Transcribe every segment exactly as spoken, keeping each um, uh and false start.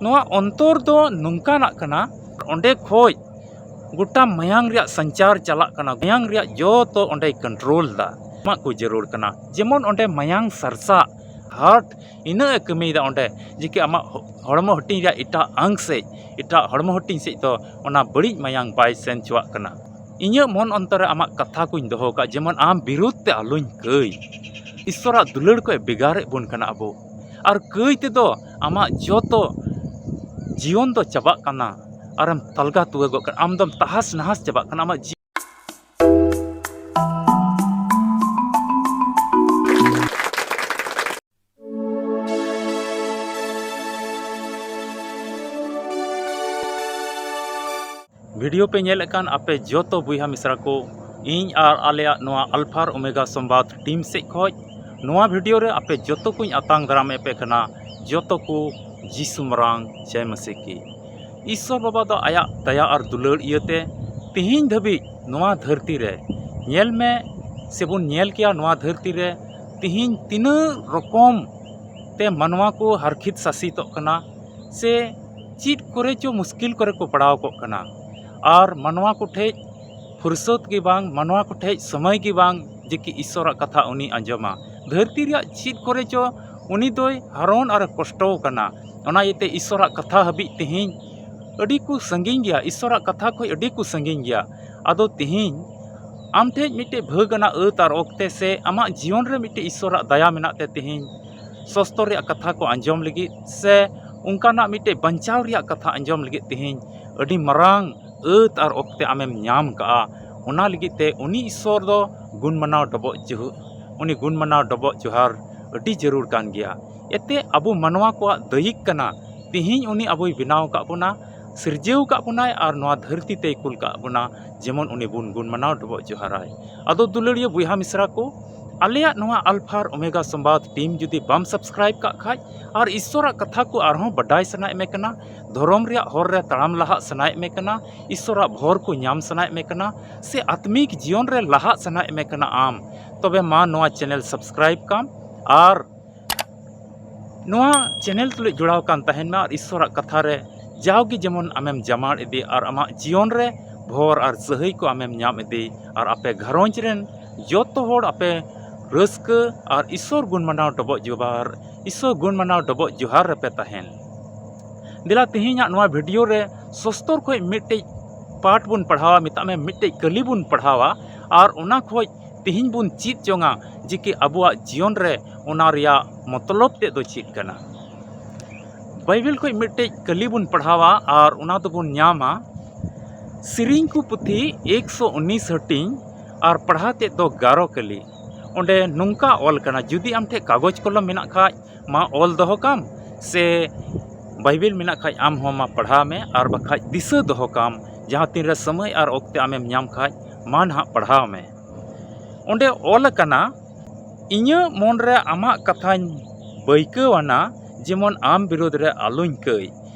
ᱱᱚᱣᱟ ᱚᱱᱛᱚᱨ ᱫᱚ ᱱᱚᱝᱠᱟᱱᱟᱜ ᱠᱟᱱᱟ, ᱚᱸᱰᱮ ᱠᱷᱚᱡ ᱜᱚᱴᱟ ᱢᱟᱭᱟᱝ ᱨᱮᱭᱟᱜ ᱥᱟᱧᱪᱟᱨ ᱪᱟᱞᱟᱜ ᱠᱟᱱᱟ, ᱢᱟᱭᱟᱝ ᱨᱮᱭᱟᱜ ᱡᱚᱛᱚ ᱚᱸᱰᱮᱭ ᱠᱚᱱᱴᱨᱳᱞ ᱫᱟ᱾ ᱟᱢᱟᱜ ᱠᱚ ᱡᱟᱹᱨᱩᱲ ᱠᱟᱱᱟ, ᱡᱮᱢᱚᱱ ᱚᱸᱰᱮ ᱢᱟᱭᱟᱝ ᱥᱟᱨᱥᱟᱜ, ᱦᱟᱨᱴ ᱤᱱᱟᱹᱜ ᱮ ᱠᱟᱹᱢᱤᱭᱮᱫᱟ ᱚᱸᱰᱮ, ᱡᱮ ᱠᱤ ᱟᱢᱟᱜ ᱦᱚ-, ᱦᱚᱲᱢᱚ ᱦᱟᱹᱴᱤᱧ ᱨᱮᱭᱟᱜ ᱮᱴᱟᱜ ᱟᱝ ᱥᱮᱡ, ᱮᱴᱟᱜ ᱦᱚᱲᱢᱚ ᱦᱟᱹᱴᱤᱧ ᱥᱮᱡ ᱫᱚ ᱚᱱᱟ ᱵᱟᱹᱲᱤᱡ ᱢᱟᱭᱟᱝ ᱵᱟᱭ ᱥᱮᱱ ᱦᱚᱪᱚᱣᱟᱜ ᱠᱟᱱᱟ᱾ ᱤᱧᱟᱹᱜ ᱢᱚᱱ ᱚᱱᱛᱚᱨ ᱨᱮ ᱟᱢᱟᱜ ᱠᱟᱛᱷᱟ ᱠᱚᱧ ᱫᱚᱦᱚ ᱠᱟᱜ, ᱡᱮᱢᱚᱱ ᱟᱢ ᱵᱤᱨᱩᱫᱷ ᱛᱮ ᱟᱞᱚᱧ ᱠᱟᱹᱭ᱾ ᱤᱥᱥᱚᱨᱟᱜ ᱫᱩᱞᱟᱹᱲ ᱠᱷᱚᱡ ᱵᱷᱮᱜᱟᱨᱮᱫ ᱵᱚᱱ ᱠᱟᱱᱟ ᱟᱵᱚ᱾ ᱟᱨ ᱠᱟᱹᱭ ᱛᱮᱫᱚ ᱟᱢᱟᱜ ᱡᱚᱛᱚ ᱡᱤᱭᱚᱱ ᱫᱚ ᱪᱟᱵᱟᱜ ᱠᱟᱱᱟ, ᱟᱨᱮᱢ ᱛᱟᱞᱜᱟ ᱛᱩᱣᱟᱹᱜᱚᱜ ᱠᱟᱱᱟ, ᱟᱢ ᱫᱚᱢ ᱛᱟᱦᱟᱥ ᱱᱟᱦᱟᱥ ᱪᱟᱵᱟᱜ ᱠᱟᱱᱟ, ᱟᱢᱟᱜ ᱡᱤ- ᱵᱷᱤᱰᱤᱭᱳ ᱯᱮ ᱧᱮᱞᱮᱫ ᱠᱟᱱ ᱟᱯᱮ ᱡᱚᱛᱚ ᱵᱚᱭᱦᱟ ᱢᱤᱥᱨᱟ ᱠᱚ, ᱤᱧ ᱟᱨ ᱟᱞᱮᱭᱟᱜ ᱱᱚᱣᱟ ᱟᱞᱯᱷᱟ ᱟᱨ ᱳᱢᱮᱜᱟ ᱥᱚᱢᱵᱟᱫ ᱴᱤᱢ ᱥᱮᱡ ᱠᱷᱚᱡ ᱱᱚᱣᱟ ᱵᱷᱤᱰᱤᱭᱳ ᱨᱮ ᱟᱯᱮ ᱡᱚᱛᱚ ᱠᱚᱧ ᱟᱛᱟᱝ ᱫᱟᱨᱟᱢᱮᱫ ᱯᱮ ᱠᱟᱱᱟ, ᱡᱚᱛᱚ ᱠᱚ ᱡᱤᱥᱩ ᱢᱟᱨᱟᱝ ᱡᱟᱭ ᱢᱟᱹᱥᱤ ᱠᱤ᱾ ᱤᱥᱥᱚᱨ ᱵᱟᱵᱟ ᱫᱚ ᱟᱭᱟᱜ ᱫᱟᱭᱟ ᱟᱨ ᱫᱩᱞᱟᱹᱲ ᱤᱭᱟᱹᱛᱮ ᱛᱤᱦᱤᱧ ᱫᱷᱟᱹᱵᱤᱡ ᱱᱚᱣᱟ ᱫᱷᱟᱹᱨᱛᱤ ᱨᱮ, ᱧᱮᱞ ᱢᱮ, ᱥᱮᱵᱚᱱ ᱧᱮᱞ ᱠᱮᱭᱟ ᱱᱚᱣᱟ ᱫᱷᱟᱹᱨᱛᱤ ᱨᱮ ᱛᱤᱦᱤᱧ ᱛᱤᱱᱟᱹᱜ ᱨᱚᱠᱚᱢ ᱛᱮ ᱢᱟᱱᱣᱟ ᱠᱚ ᱦᱟᱨᱠᱷᱤᱛ ᱥᱟᱥᱤᱛᱚᱜ ᱠᱟᱱᱟ, ᱥᱮ ᱪᱮᱫ ᱠᱚᱨᱮ ᱪᱚ ᱢᱩᱥᱠᱤᱞ ᱠᱚᱨᱮ ᱠᱚ ᱯᱟᱲᱟᱣ ᱠᱚᱜ ᱠᱟᱱᱟ᱾ ᱟᱨ ᱢᱟᱱᱣᱟ ᱠᱚᱴᱷᱮᱡ ᱯᱷᱩᱨᱥᱚᱛ ᱜᱮ ᱵᱟᱝ, ᱢᱟᱱᱣᱟ ᱠᱚᱴᱷᱮᱡ ᱥᱚᱢᱚᱭ ᱜᱮ ᱵᱟᱝ, ᱡᱮ ᱠᱤ ᱤᱥᱥᱚᱨᱟᱜ ᱠᱟᱛᱷᱟ ᱩᱱᱤ ᱟᱸᱡᱚᱢᱟ᱾ ᱫᱷᱟᱹᱨᱛᱤ ᱨᱮᱭᱟᱜ ᱪᱮᱫ ᱠᱚᱨᱮ ᱪᱚ ᱩᱱᱤ ᱫᱚᱭ ᱦᱟᱨᱚᱱ ᱟᱨ ᱠᱚᱥᱴᱚ ᱠᱟᱱᱟ᱾ ᱚᱱᱟ ᱤᱭᱟᱹᱛᱮ ᱤᱥᱥᱚᱨᱟᱜ ᱠᱟᱛᱷᱟ ᱦᱟᱹᱵᱤᱡ ᱛᱮᱦᱮᱧ ᱟᱹᱰᱤ ᱠᱚ ᱥᱟᱺᱜᱤᱧ ᱜᱮᱭᱟ, ᱤᱥᱥᱚᱨᱟᱜ ᱠᱟᱛᱷᱟ ᱠᱷᱚᱡ ᱟᱹᱰᱤ ᱠᱚ ᱥᱟᱺᱜᱤᱧ ᱜᱮᱭᱟ᱾ ᱟᱫᱚ ᱛᱮᱦᱮᱧ ᱟᱢ ᱴᱷᱮᱡ ᱢᱤᱫᱴᱮᱡ ᱵᱷᱟᱹᱜᱽ ᱟᱱᱟᱜ ᱟᱹᱛ ᱟᱨ ᱚᱠᱛᱮ ᱥᱮ ᱟᱢᱟᱜ ᱡᱤᱭᱚᱱ ᱨᱮ ᱢᱤᱫᱴᱮᱡ ᱤᱥᱥᱚᱨᱟᱜ ᱫᱟᱭᱟ ᱢᱮᱱᱟᱜ ᱛᱮ ᱛᱮᱦᱮᱧ ᱥᱚᱥᱛᱚ ᱨᱮᱭᱟᱜ ᱠᱟᱛᱷᱟ ᱠᱚ ᱟᱸᱡᱚᱢ ᱞᱟᱹᱜᱤᱫ ᱥᱮ ᱚᱱᱠᱟᱱᱟᱜ ᱢᱤᱫᱴᱮᱡ ᱵᱟᱧᱪᱟᱣ ᱨᱮᱭᱟᱜ ᱠᱟᱛᱷᱟ ᱟᱸᱡᱚᱢ ᱞᱟᱹᱜᱤᱫ ᱛᱮᱦᱮᱧ ᱟᱹᱰᱤ ᱢᱟᱨᱟᱝ ᱟᱹᱛ ᱟᱨ ᱚᱠᱛᱮ ᱟᱢᱮᱢ ᱧᱟᱢ ᱠᱟᱜᱼᱟ᱾ ᱚᱱᱟ ᱞᱟᱹᱜᱤᱫ ᱛᱮ ᱩᱱᱤ ᱤᱥᱥᱚᱨ ᱫᱚ ᱜᱩᱱ ᱢᱟᱱᱟᱣ ᱰᱚᱵᱚᱜ ᱡᱚᱦ-, ᱩᱱᱤ ᱜᱩᱱ ᱢᱟᱱᱟᱣ ᱰᱚᱵᱚᱜ ᱡᱚᱦᱟᱨ ᱟᱹᱰᱤ ᱡᱟᱹᱨᱩᱲ ᱠᱟᱱ ᱜᱮᱭᱟ᱾ ᱮᱱᱛᱮ ᱟᱵᱚ ᱢᱟᱱᱣᱟ ᱠᱚᱣᱟᱜ ᱫᱟᱹᱭᱤᱠ ᱠᱟᱱᱟ, ᱛᱤᱦᱤᱧ ᱩᱱᱤ ᱟᱵᱚᱭ ᱵᱮᱱᱟᱣ ᱟᱠᱟᱫ ᱵᱚᱱᱟ, ᱥᱤᱨᱡᱟᱹᱣ ᱟᱠᱟᱫ ᱵᱚᱱᱟᱭ ᱟᱨ ᱱᱚᱣᱟ ᱫᱷᱟᱹᱨᱛᱤ ᱛᱮᱭ ᱠᱩᱞ ᱠᱟᱜ ᱵᱚᱱᱟ, ᱡᱮᱢᱚᱱ ᱩᱱᱤ ᱵᱚᱱ ᱜᱩᱱ ᱢᱟᱱᱟᱣ ᱰᱚᱵᱚᱜ ᱡᱚᱦᱟᱨᱟᱭ᱾ ᱟᱫᱚ ᱫᱩᱞᱟᱹᱲᱤᱭᱟᱹ ᱵᱚᱭᱦᱟ ᱢᱤᱥᱨᱟ ᱠᱚ, ᱟᱞᱮᱭᱟᱜ ᱱᱚᱣᱟ ᱟᱞᱯᱷᱟ ᱟᱨ ᱳᱢᱮᱜᱟ ᱥᱚᱢᱵᱟᱫ ᱴᱤᱢ ᱡᱩᱫᱤ ᱵᱟᱢ ᱥᱟᱵᱥᱠᱨᱟᱭᱤᱵ ᱠᱟᱜ ᱠᱷᱟᱡ ᱟᱨ ᱤᱥᱥᱚᱨᱟᱜ ᱠᱟᱛᱷᱟ ᱠᱚ ᱟᱨᱦᱚᱸ ᱵᱟᱰᱟᱭ ᱥᱟᱱᱟᱭᱮᱫ ᱢᱮ ᱠᱟᱱᱟ, ᱫᱷᱚᱨᱚᱢ ᱨᱮᱭᱟᱜ ᱦᱚᱨ ᱨᱮ ᱛᱟᱲᱟᱢ ᱞᱟᱦᱟᱜ ᱥᱟᱱᱟᱭᱮᱫ ᱢᱮ ᱠᱟᱱᱟ, ᱤᱥᱥᱚᱨᱟᱜ ᱵᱷᱚᱨ ᱠᱚ ᱧᱟᱢ ᱥᱟᱱᱟᱭᱮᱫ ᱢᱮ ᱠᱟᱱᱟ, ᱥᱮ ᱟᱛᱢᱤᱠ ᱡᱤᱭᱚᱱ ᱨᱮ ᱞᱟᱦᱟᱜ ᱥᱟᱱᱟᱭᱮᱫ ᱢᱮ ᱠᱟᱱᱟ ᱟᱢ, ᱛᱚᱵᱮ ᱢᱟ ᱱᱚᱣᱟ ᱪᱮᱱᱮᱞ ᱥᱟᱵᱥᱠᱨᱟᱭᱤᱵ ᱠᱟᱢ ᱟᱨ ᱱᱚᱣᱟ ᱪᱮᱱᱮᱞ ᱛᱩᱞᱩᱡ ᱡᱚᱲᱟᱣ ᱠᱟᱱ ᱛᱟᱦᱮᱱ ᱢᱮ ᱟᱨ ᱤᱥᱥᱚᱨᱟᱜ ᱠᱟᱛᱷᱟ ᱨᱮ ᱡᱟᱣᱜᱮ ᱡᱮᱢᱚᱱ ᱟᱢᱮᱢ ᱡᱟᱢᱟᱲ ᱤᱫᱤ ᱟᱨ ᱟᱢᱟᱜ ᱡᱤᱭᱚᱱ ᱨᱮ ᱵᱷᱚᱨ ᱟᱨ ᱥᱟᱹᱦᱟᱹᱭ ᱠᱚ ᱟᱢᱮᱢ ᱧᱟᱢ ᱤᱫᱤ ᱟᱨ ᱟᱯᱮ ᱜᱷᱟᱨᱚᱸᱡᱽ ᱨᱮᱱ ᱡᱚᱛᱚ ᱦᱚᱲ ᱟᱯᱮ ᱨᱟᱹᱥᱠᱟᱹ ᱟᱨ ᱤᱥᱥᱚᱨ ᱜᱩᱱ ᱢᱟᱱᱟᱣ ᱰᱚᱵᱚᱜ ᱡᱚᱦᱟᱨ, ᱤᱥᱥᱚᱨ ᱜᱩᱱ ᱢᱟᱱᱟᱣ ᱰᱚᱵᱚᱜ ᱡᱚᱦᱟᱨ ᱨᱮᱯᱮ ᱛᱟᱦᱮᱱ᱾ ᱫᱮᱞᱟ ᱛᱮᱦᱮᱧᱟᱜ ᱱᱚᱣᱟ ᱵᱷᱤᱰᱤᱭᱳ ᱨᱮ ᱥᱚᱥᱛᱚᱨ ᱠᱷᱚᱡ ᱢᱤᱫᱴᱮᱡ ᱯᱟᱴ ᱵᱚᱱ ᱯᱟᱲᱦᱟᱣᱟ, ᱢᱮᱛᱟᱜ ᱢᱮ ᱢᱤᱫᱴᱮᱡ ᱠᱟᱹᱞᱤ ᱵᱚᱱ ᱯᱟᱲᱦᱟᱣᱟ ᱟᱨ ᱚᱱᱟ ᱠᱷᱚᱡ ᱛᱮᱦᱮᱧ ᱵᱚᱱ ᱪᱮᱫ ᱡᱚᱝᱟ ᱡᱮ ᱠᱤ ᱟᱵᱚᱣᱟᱜ ᱡᱤᱭᱚᱱ ᱨᱮ ᱚᱱᱟ ᱨᱮᱭᱟᱜ ᱢᱚᱛᱞᱚᱵ ᱛᱮᱫ ᱫᱚ ᱪᱮᱫ ᱠᱟᱱᱟ᱾ ᱵᱟᱭᱵᱮᱞ ᱠᱷᱚᱡ ᱢᱤᱫᱴᱮᱡ ᱠᱟᱹᱞᱤ ᱵᱚᱱ ᱯᱟᱲᱦᱟᱣᱟ ᱟᱨ ᱚᱱᱟ ᱫᱚᱵᱚᱱ ᱧᱟᱢᱟ ᱥᱮᱨᱮᱧ ᱠᱚ ᱯᱩᱛᱷᱤ ᱮᱠᱥᱚ ᱩᱱᱤᱥ ᱦᱟᱹᱴᱤᱧ ᱟᱨ ᱯᱟᱲᱦᱟᱣ ᱛᱮᱫ ᱫᱚ ᱜᱟᱨᱚ ᱠᱟᱹᱞᱤ᱾ ᱚᱸᱰᱮ ᱱᱚᱝᱠᱟ ᱚᱞ ᱠᱟᱱᱟ, ᱡᱩᱫᱤ ᱟᱢ ᱴᱷᱮᱡ ᱠᱟᱜᱚᱡᱽ ᱠᱚᱞᱚᱢ ᱢᱮᱱᱟᱜ ᱠᱷᱟᱡ ᱢᱟ ᱚᱞ ᱫᱚᱦᱚ ᱠᱟᱢ, ᱥᱮ ᱵᱟᱭᱵᱮᱞ ᱢᱮᱱᱟᱜ ᱠᱷᱟᱡ ᱟᱢ ᱦᱚᱸ ᱢᱟ ᱯᱟᱲᱦᱟᱣ ᱢᱮ, ᱟᱨ ᱵᱟᱠᱷᱟᱡ ᱫᱤᱥᱟᱹ ᱫᱚᱦᱚ ᱠᱟᱢ, ᱡᱟᱦᱟᱸ ᱛᱤᱱᱨᱮ ᱥᱚᱢᱚᱭ ᱟᱨ ᱚᱠᱛᱮ ᱟᱢᱮᱢ ᱧᱟᱢ ᱠᱷᱟᱡ ᱢᱟ ᱱᱟᱦᱟᱜ ᱯᱟᱲᱦᱟᱣ ᱢᱮ᱾ ᱚᱸᱰᱮ ᱚᱞ ᱟᱠᱟᱱᱟ, ᱤᱧᱟᱹᱜ ᱢᱚᱱ ᱨᱮ ᱟᱢᱟᱜ ᱠᱟᱛᱷᱟᱧ ᱵᱟᱹᱭᱠᱟᱹᱣ ᱟᱱᱟ, ᱡᱮᱢᱚᱱ ᱟᱢ ᱵᱤᱨᱳᱫᱷ ᱨᱮ ᱟᱞᱚᱧ ᱠᱟᱹᱭ᱾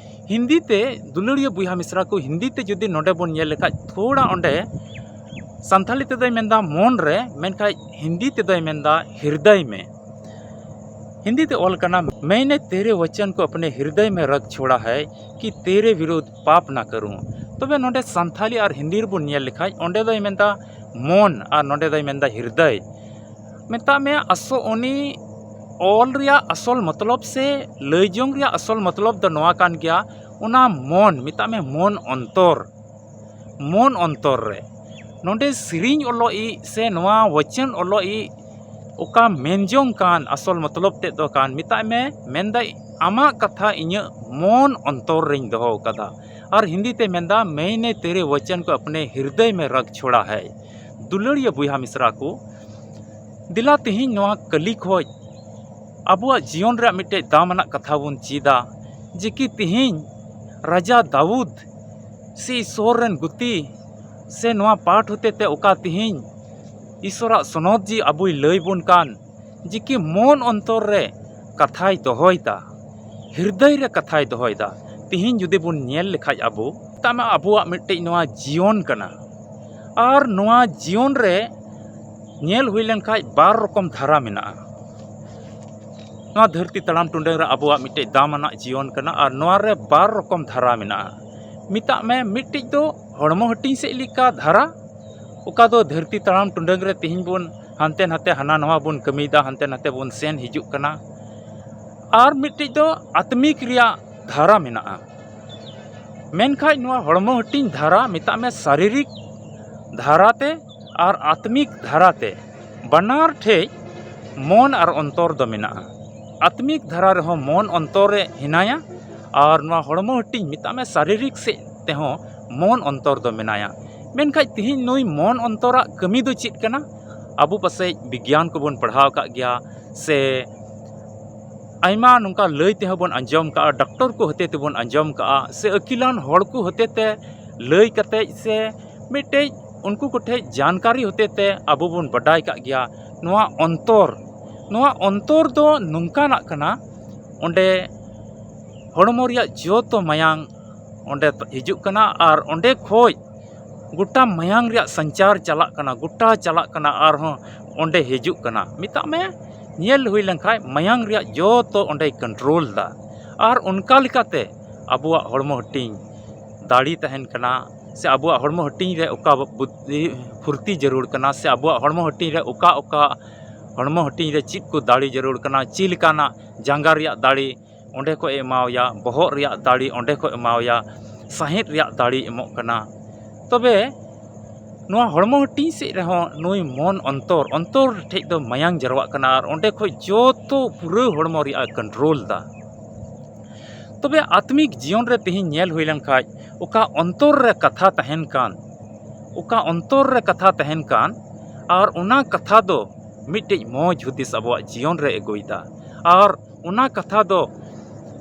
ᱦᱤᱱᱫᱤ ᱛᱮ, ᱫᱩᱞᱟᱹᱲᱤᱭᱟᱹ ᱵᱚᱭᱦᱟ ᱢᱤᱥᱨᱟ ᱠᱚ, ᱦᱤᱱᱫᱤ ᱛᱮ ᱡᱩᱫᱤ ᱱᱚᱰᱮ ᱵᱚᱱ ᱧᱮᱞ ᱞᱮᱠᱷᱟᱡ, ᱛᱷᱚᱲᱟ ᱚᱸᱰᱮ ᱥᱟᱱᱛᱷᱟᱞᱤ ᱛᱮᱫᱚᱭ ᱢᱮᱱᱫᱟ ᱢᱚᱱ ᱨᱮ, ᱢᱮᱱᱠᱷᱟᱡ ᱦᱤᱱᱫᱤ ᱛᱮᱫᱚᱭ ᱢᱮᱱᱫᱟ ᱦᱤᱨᱫᱟᱹᱭ ᱢᱮ᱾ ᱦᱤᱱᱫᱤ ᱛᱮ ᱚᱞ ᱠᱟᱱᱟ, मैंने तेरे वचन को अपने हृदय में रख छोड़ा है कि तेरे विरुद्ध पाप ना करूं। ᱛᱚᱵᱮ ᱱᱚᱰᱮ ᱥᱟᱱᱛᱷᱟᱞᱤ ᱟᱨ ᱦᱤᱱᱫᱤ ᱨᱮᱵᱚᱱ ᱧᱮᱞ ᱞᱮᱠᱷᱟᱡ, ᱚᱸᱰᱮ ᱫᱚᱭ ᱢᱮᱱᱫᱟ ᱢᱚᱱ ᱟᱨ ᱱᱚᱰᱮ ᱫᱚᱭ ᱢᱮᱱᱫᱟ ᱦᱤᱨᱫᱟᱹᱭ᱾ ᱢᱮᱛᱟᱜ ᱢᱮ ᱟᱥᱚ ᱩᱱᱤ ᱚᱞ ᱨᱮᱭᱟᱜ ᱟᱥᱚᱞ ᱢᱚᱛᱞᱚᱵ ᱥᱮ ᱞᱟᱹᱭ ᱡᱚᱝ ᱨᱮᱭᱟᱜ ᱟᱥᱚᱞ ᱢᱚᱛᱞᱚᱵ ᱫᱚ ᱱᱚᱣᱟ ᱠᱟᱱ ᱜᱮᱭᱟ, ᱚᱱᱟ ᱢᱚᱱ, ᱢᱮᱛᱟᱜ ᱢᱮ ᱢᱚᱱ ᱚᱱᱛᱚᱨ, ᱢᱚᱱ ᱚᱱᱛᱚᱨ ᱨᱮ᱾ ᱱᱚᱰᱮ ᱥᱮᱨᱮᱧ ᱚᱞᱚᱜ ᱤᱡ ᱥᱮ ᱱᱚᱣᱟ ᱣᱟᱪᱚᱱ ᱚᱞᱚᱜ ᱤᱡ ᱚᱠᱟ ᱢᱮᱱ ᱡᱚᱝ ᱠᱟᱱ ᱟᱥᱚᱞ ᱢᱚᱛᱞᱚᱵ ᱛᱮᱫ ᱫᱚ ᱠᱟᱱ, ᱢᱮᱛᱟᱜ ᱢᱮ ᱢᱮᱱᱫᱟᱭ, ᱟᱢᱟᱜ ᱠᱟᱛᱷᱟ ᱤᱧᱟᱹᱜ ᱢᱚᱱ ᱚᱱᱛᱚᱨ ᱨᱮᱧ ᱫᱚᱦᱚ ᱟᱠᱟᱫᱟ᱾ ᱟᱨ ᱦᱤᱱᱫᱤ ᱛᱮ ᱢᱮᱱᱫᱟ, मैंने तेरे वचन को अपने हृदय में रख छोड़ा है। ᱫᱩᱞᱟᱹᱲᱤᱭᱟᱹ ᱵᱚᱭᱦᱟ ᱢᱤᱥᱨᱟ ᱠᱚ, ᱫᱮᱞᱟ ᱛᱮᱦᱮᱧ ᱱᱚᱣᱟ ᱠᱟᱹᱞᱤ ᱠᱷᱚᱡ ᱟᱵᱚᱣᱟᱜ ᱡᱤᱭᱚᱱ ᱨᱮᱭᱟᱜ ᱢᱤᱫᱴᱮᱡ ᱫᱟᱢ ᱟᱱᱟᱜ ᱠᱟᱛᱷᱟ ᱵᱚᱱ ᱪᱮᱫᱟ, ᱡᱮ ᱠᱤ ᱛᱮᱦᱮᱧ ᱨᱟᱡᱟ ᱫᱟᱣᱩᱫ ᱥᱮ ᱤᱥᱥᱚᱨ ᱨᱮᱱ ᱜᱩᱛᱤ ᱥᱮ ᱱᱚᱣᱟ ᱯᱟᱴ ᱦᱚᱛᱮ ᱛᱮ ᱚᱠᱟ ᱛᱮᱦᱮᱧ ᱤᱥᱥᱚᱨᱟᱜ ᱥᱚᱱᱚᱛ ᱡᱤ ᱟᱵᱚᱭ ᱞᱟᱹᱭ ᱵᱚᱱ ᱠᱟᱱ, ᱡᱮ ᱠᱤ ᱢᱚᱱ ᱚᱱᱛᱚᱨ ᱨᱮ ᱠᱟᱛᱷᱟᱭ ᱫᱚᱦᱚᱭᱮᱫᱟ, ᱦᱤᱨᱫᱟᱹᱭ ᱨᱮ ᱠᱟᱛᱷᱟᱭ ᱫᱚᱦᱚᱭᱮᱫᱟ᱾ ᱛᱮᱦᱮᱧ ᱡᱩᱫᱤ ᱵᱚᱱ ᱧᱮᱞ ᱞᱮᱠᱷᱟᱡ ᱟᱵᱚ, ᱛᱟᱢᱟ ᱟᱵᱚᱣᱟᱜ ᱢᱤᱫᱴᱮᱡ ᱱᱚᱣᱟ ᱡᱤᱭᱚᱱ ᱠᱟᱱᱟ᱾ ᱟᱨ ᱱᱚᱣᱟ ᱡᱤᱭᱚᱱ ᱨᱮ ᱧᱮᱞ ᱦᱩᱭ ᱞᱮᱱᱠᱷᱟᱡ ᱵᱟᱨ ᱨᱚᱠᱚᱢ ᱫᱷᱟᱨᱟ ᱢᱮᱱᱟᱜᱼᱟ᱾ ᱱᱚᱣᱟ ᱫᱷᱟᱹᱨᱛᱤ ᱛᱟᱲᱟᱢ ᱴᱩᱰᱟᱹᱝ ᱨᱮ ᱟᱵᱚᱣᱟᱜ ᱢᱤᱫᱴᱮᱡ ᱫᱟᱢ ᱟᱱᱟᱜ ᱡᱤᱭᱚᱱ ᱠᱟᱱᱟ᱾ ᱟᱨ ᱱᱚᱣᱟ ᱨᱮ ᱵᱟᱨ ᱨᱚᱠᱚᱢ ᱫᱷᱟᱨᱟ ᱢᱮᱱᱟᱜᱼᱟ᱾ ᱢᱮᱛᱟᱜ ᱢᱮ, ᱢᱤᱫᱴᱤᱡ ᱫᱚ ᱦᱚᱲᱢᱚ ᱦᱟᱹᱴᱤᱧ ᱥᱮᱫ ᱞᱮᱠᱟ ᱫᱷᱟᱨᱟ, ᱚᱠᱟ ᱫᱚ ᱫᱷᱟᱹᱨᱛᱤ ᱛᱟᱲᱟᱢ ᱴᱩᱰᱟᱹᱝ ᱨᱮ ᱛᱮᱦᱮᱧ ᱵᱚᱱ ᱦᱟᱱᱛᱮ ᱱᱟᱛᱮ, ᱦᱟᱱᱟ ᱱᱟᱣᱟ ᱵᱚᱱ ᱠᱟᱹᱢᱤᱭᱮᱫᱟ, ᱦᱟᱱᱛᱮ ᱱᱟᱛᱮ ᱵᱚᱱ ᱥᱮᱱ ᱦᱤᱡᱩᱜ ᱠᱟᱱᱟ᱾ ᱟᱨ ᱢᱤᱫᱴᱤᱡ ᱫᱚ ᱟᱛᱢᱤᱠ ᱨᱮᱭᱟᱜ ᱫᱷᱟᱨᱟ ᱢᱮᱱᱟᱜᱼᱟ᱾ ᱢᱮᱱᱠᱷᱟᱡ ᱱᱚᱣᱟ ᱦᱚᱲᱢᱚ ᱦᱟᱹᱴᱤᱧ ᱫᱷᱟᱨᱟ, ᱢᱮᱛᱟᱜ ᱢᱮ ᱥᱟᱨᱤᱨᱤᱠ ᱫᱷᱟᱨᱟᱛᱮ ᱟᱨ ᱟᱛᱢᱤᱠ ᱫᱷᱟᱨᱟᱛᱮ, ᱵᱟᱱᱟᱨ ᱴᱷᱮᱡ ᱢᱚᱱ ᱟᱨ ᱚᱱᱛᱚᱨ ᱫᱚ ᱢᱮᱱᱟᱜᱼᱟ᱾ ᱟᱛᱢᱤᱠ ᱫᱷᱟᱨᱟ ᱨᱮᱦᱚᱸ ᱢᱚᱱ ᱚᱱᱛᱚᱨ ᱨᱮ ᱦᱮᱱᱟᱭᱟ, ᱟᱨ ᱱᱚᱣᱟ ᱦᱚᱲᱢᱚ ᱦᱟᱹᱴᱤᱧ, ᱢᱮᱛᱟᱜ ᱢᱮ ᱥᱟᱨᱤᱨᱤᱠ ᱥᱮᱫ ᱛᱮᱦᱚᱸ ᱢᱚᱱ ᱚᱱᱛᱚᱨ ᱫᱚ ᱢᱮᱱᱟᱭᱟ᱾ ᱢᱮᱱᱠᱷᱟᱡ ᱛᱤᱦᱤᱧ ᱱᱩᱭ ᱢᱚᱱ ᱚᱱᱛᱚᱨᱟᱜ ᱠᱟᱹᱢᱤ ᱫᱚ ᱪᱮᱫ ᱠᱟᱱᱟ? ᱟᱵᱚ ᱯᱟᱥᱮᱡ ᱵᱤᱜᱽᱭᱟᱱ ᱠᱚᱵᱚᱱ ᱯᱟᱲᱦᱟᱣ ᱟᱠᱟᱫ ᱜᱮᱭᱟ, ᱥᱮ ᱟᱭᱢᱟ ᱱᱚᱝᱠᱟ ᱞᱟᱹᱭ ᱛᱮᱦᱚᱸ ᱵᱚᱱ ᱟᱸᱡᱚᱢ ᱠᱟᱜᱼᱟ, ᱰᱟᱠᱛᱚᱨ ᱠᱚ ᱦᱚᱛᱮ ᱛᱮᱵᱚᱱ ᱟᱸᱡᱚᱢ ᱠᱟᱜᱼᱟ, ᱥᱮ ᱟᱹᱠᱤᱞᱟᱱ ᱦᱚᱲ ᱠᱚ ᱦᱚᱛᱮ ᱛᱮ ᱞᱟᱹᱭ ᱠᱟᱛᱮᱡ, ᱥᱮ ᱢᱤᱫᱴᱮᱡ ᱩᱱᱠᱩ ᱠᱚᱴᱷᱮᱡ ᱡᱟᱱᱠᱟᱨᱤ ᱦᱚᱛᱮ ᱛᱮ ᱟᱵᱚ ᱵᱚᱱ ᱵᱟᱰᱟᱭ ᱠᱟᱜ ᱜᱮᱭᱟ᱾ ᱱᱚᱣᱟ ᱚᱱᱛᱚᱨ, ᱱᱚᱣᱟ ᱚᱱᱛᱚᱨ ᱫᱚ ᱱᱚᱝᱠᱟᱱᱟᱜ ᱠᱟᱱᱟ, ᱚᱸᱰᱮ ᱦᱚᱲᱢᱚ ᱨᱮᱭᱟᱜ ᱡᱚᱛᱚ ᱢᱟᱭᱟᱝ ᱚᱸᱰᱮ ᱦᱤᱡᱩᱜ ᱠᱟᱱᱟ, ᱟᱨ ᱚᱸᱰᱮ ᱠᱷᱚᱡ ᱜᱚᱴᱟ ᱢᱟᱭᱟᱝ ᱨᱮᱭᱟᱜ ᱥᱟᱧᱪᱟᱨ ᱪᱟᱞᱟᱜ ᱠᱟᱱᱟ, ᱜᱚᱴᱟ ᱪᱟᱞᱟᱜ ᱠᱟᱱᱟ, ᱟᱨᱦᱚᱸ ᱚᱸᱰᱮ ᱦᱤᱡᱩᱜ ᱠᱟᱱᱟ᱾ ᱢᱮᱛᱟᱜ ᱢᱮ, ᱧᱮᱞ ᱦᱩᱭ ᱞᱮᱱᱠᱷᱟᱡ ᱢᱟᱭᱟᱝ ᱨᱮᱭᱟᱜ ᱡᱚᱛᱚ ᱚᱸᱰᱮᱭ ᱠᱚᱱᱴᱨᱳᱞ ᱫᱟ᱾ ᱟᱨ ᱚᱱᱠᱟ ᱞᱮᱠᱟᱛᱮ ᱟᱵᱚᱣᱟᱜ ᱦᱚᱲᱢᱚ ᱦᱟᱹᱴᱤᱧ ᱫᱟᱲᱮ ᱛᱟᱦᱮᱱ ᱠᱟᱱᱟ, ᱥᱮ ᱟᱵᱚᱣᱟᱜ ᱦᱚᱲᱢᱚ ᱦᱟᱹᱴᱤᱧ ᱨᱮ ᱚᱠᱟ ᱵᱩᱫᱽᱫᱷᱤ ᱯᱷᱩᱨᱛᱤ ᱡᱟᱹᱨᱩᱲ ᱠᱟᱱᱟ, ᱥᱮ ᱟᱵᱚᱣᱟᱜ ᱦᱚᱲᱢᱚ ᱦᱟᱹᱴᱤᱧ ᱨᱮ ᱚᱠᱟ ᱚᱠᱟ ᱦᱚᱲᱢᱚ ᱦᱟᱹᱴᱤᱧ ᱨᱮ ᱪᱮᱫ ᱠᱚ ᱫᱟᱲᱮ ᱡᱟᱹᱨᱩᱲ ᱠᱟᱱᱟ, ᱪᱮᱫ ᱞᱮᱠᱟᱱᱟᱜ ᱡᱟᱸᱜᱟ ᱨᱮᱭᱟᱜ ᱫᱟᱲᱮ ᱚᱸᱰᱮ ᱠᱷᱚᱡ ᱮ ᱮᱢᱟᱣᱟᱭᱟ, ᱵᱚᱦᱚᱜ ᱨᱮᱭᱟᱜ ᱫᱟᱲᱮ ᱚᱸᱰᱮ ᱠᱷᱚᱡ ᱮ ᱮᱢᱟᱣᱟᱭᱟ, ᱥᱟᱦᱮᱫ ᱨᱮᱭᱟᱜ ᱫᱟᱲᱮ ᱮᱢᱚᱜ ᱠᱟᱱᱟ᱾ ᱛᱚᱵᱮ ᱱᱚᱣᱟ ᱦᱚᱲᱢᱚ ᱦᱟᱹᱴᱤᱧ ᱥᱮᱫ ᱨᱮᱦᱚᱸ ᱱᱩᱭ ᱢᱚᱱ ᱚᱱᱛᱚᱨ, ᱚᱱᱛᱚᱨ ᱴᱷᱮᱡ ᱫᱚ ᱢᱟᱭᱟᱝ ᱡᱟᱨᱣᱟᱜ ᱠᱟᱱᱟ, ᱟᱨ ᱚᱸᱰᱮ ᱠᱷᱚᱡ ᱡᱚᱛᱚ ᱯᱩᱨᱟᱹ ᱦᱚᱲᱢᱚ ᱨᱮᱭᱟᱜ ᱮ ᱠᱚᱱᱴᱨᱳᱞ ᱫᱟ᱾ ᱛᱚᱵᱮ ᱟᱛᱢᱤᱠ ᱡᱤᱭᱚᱱ ᱨᱮ ᱛᱮᱦᱮᱧ ᱧᱮᱞ ᱦᱩᱭ ᱞᱮᱱᱠᱷᱟᱡ, ᱚᱠᱟ ᱚᱱᱛᱚᱨ ᱨᱮ ᱠᱟᱛᱷᱟ ᱛᱟᱦᱮᱱ ᱠᱟᱱ, ᱚᱠᱟ ᱚᱱᱛᱚᱨ ᱨᱮ ᱠᱟᱛᱷᱟ ᱛᱟᱦᱮᱱ ᱠᱟᱱ, ᱟᱨ ᱚᱱᱟ ᱠᱟᱛᱷᱟ ᱫᱚ ᱢᱤᱫᱴᱮᱡ ᱢᱚᱡᱽ ᱦᱩᱫᱤᱥ ᱟᱵᱚᱣᱟᱜ ᱡᱤᱭᱚᱱ ᱨᱮ ᱟᱹᱜᱩᱭᱮᱫᱟ᱾ ᱟᱨ ᱚᱱᱟ ᱠᱟᱛᱷᱟ ᱫᱚ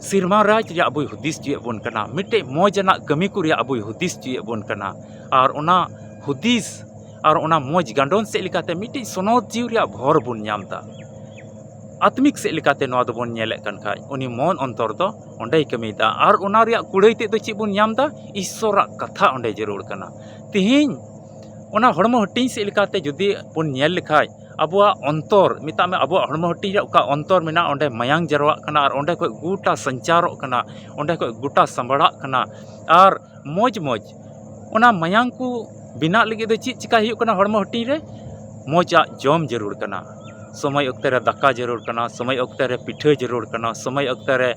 ᱥᱮᱨᱢᱟ ᱨᱟᱡᱽ ᱨᱮᱭᱟᱜ ᱟᱵᱚᱭ ᱦᱩᱫᱤᱥ ᱦᱚᱪᱚᱭᱮᱫ ᱵᱚᱱ ᱠᱟᱱᱟ, ᱢᱤᱫᱴᱮᱡ ᱢᱚᱡᱽ ᱟᱱᱟᱜ ᱠᱟᱹᱢᱤ ᱠᱚ ᱨᱮᱭᱟᱜ ᱟᱵᱚᱭ ᱦᱩᱫᱤᱥ ᱦᱚᱪᱚᱭᱮᱫ ᱵᱚᱱ ᱠᱟᱱᱟ᱾ ᱟᱨ ᱚᱱᱟ ᱦᱩᱫᱤᱥ ᱟᱨ ᱚᱱᱟ ᱢᱚᱡᱽ ᱜᱟᱸᱰᱚᱱ ᱥᱮᱫ ᱞᱮᱠᱟᱛᱮ ᱢᱤᱫᱴᱮᱡ ᱥᱚᱱᱚᱛ ᱡᱤᱣᱤ ᱨᱮᱭᱟᱜ ᱵᱷᱚᱨ ᱵᱚᱱ ᱧᱟᱢ ᱮᱫᱟ᱾ ᱟᱛᱢᱤᱠ ᱥᱮᱫ ᱞᱮᱠᱟᱛᱮ ᱱᱚᱣᱟ ᱫᱚᱵᱚᱱ ᱧᱮᱞᱮᱫ ᱠᱟᱱ ᱠᱷᱟᱡ, ᱩᱱᱤ ᱢᱚᱱ ᱚᱱᱛᱚᱨ ᱫᱚ ᱚᱸᱰᱮᱭ ᱠᱟᱹᱢᱤᱭᱮᱫᱟ᱾ ᱟᱨ ᱚᱱᱟ ᱨᱮᱭᱟᱜ ᱠᱩᱲᱟᱹᱭ ᱛᱮᱫ ᱫᱚ ᱪᱮᱫ ᱵᱚᱱ ᱧᱟᱢ ᱮᱫᱟ? ᱤᱥᱥᱚᱨᱟᱜ ᱠᱟᱛᱷᱟ ᱚᱸᱰᱮ ᱡᱟᱹᱨᱩᱲ ᱠᱟᱱᱟ᱾ ᱛᱮᱦᱮᱧ ᱚᱱᱟ ᱦᱚᱲᱢᱚ ᱦᱟᱹᱴᱤᱧ ᱥᱮᱫ ᱞᱮᱠᱟᱛᱮ ᱡᱩᱫᱤ ᱵᱚᱱ ᱧᱮᱞ ᱞᱮᱠᱷᱟᱡ, ᱟᱵᱚᱣᱟᱜ ᱚᱱᱛᱚᱨ, ᱢᱮᱛᱟᱜ ᱢᱮ ᱟᱵᱚᱣᱟᱜ ᱦᱚᱲᱢᱚ ᱦᱟᱹᱴᱤᱧ ᱨᱮ ᱚᱠᱟ ᱚᱱᱛᱚᱨ ᱢᱮᱱᱟᱜᱼᱟ, ᱚᱸᱰᱮ ᱢᱟᱭᱟᱝ ᱡᱟᱨᱣᱟᱜ ᱠᱟᱱᱟ ᱟᱨ ᱚᱸᱰᱮ ᱠᱷᱚᱱ ᱜᱚᱴᱟ ᱥᱚᱧᱪᱟᱨᱚᱜ ᱠᱟᱱᱟ, ᱚᱸᱰᱮ ᱠᱷᱚᱱ ᱜᱚᱴᱟ ᱥᱟᱢᱵᱲᱟᱜ ᱠᱟᱱᱟ᱾ ᱟᱨ ᱢᱚᱡᱽ ᱢᱚᱡᱽ ᱚᱱᱟ ᱢᱟᱭᱟᱝ ᱠᱚ ᱵᱮᱱᱟᱜ ᱞᱟᱹᱜᱤᱫ ᱫᱚ ᱪᱮᱫ ᱪᱤᱠᱟᱹᱭ ᱦᱩᱭᱩᱜ ᱠᱟᱱᱟ? ᱦᱚᱲᱢᱚ ᱦᱟᱹᱴᱤᱧ ᱨᱮ ᱢᱚᱡᱽ ᱟᱜ ᱡᱚᱢ ᱡᱟᱹᱨᱩᱲ ᱠᱟᱱᱟ, ᱥᱚᱢᱚᱭ ᱚᱠᱛᱮ ᱨᱮ ᱫᱟᱠᱟ ᱡᱟᱹᱨᱩᱲ ᱠᱟᱱᱟ, ᱥᱚᱢᱚᱭ ᱚᱠᱛᱮ ᱨᱮ ᱯᱤᱴᱷᱟᱹ ᱡᱟᱹᱨᱩᱲ ᱠᱟᱱᱟ, ᱥᱚᱢᱚᱭ ᱚᱠᱛᱮ ᱨᱮ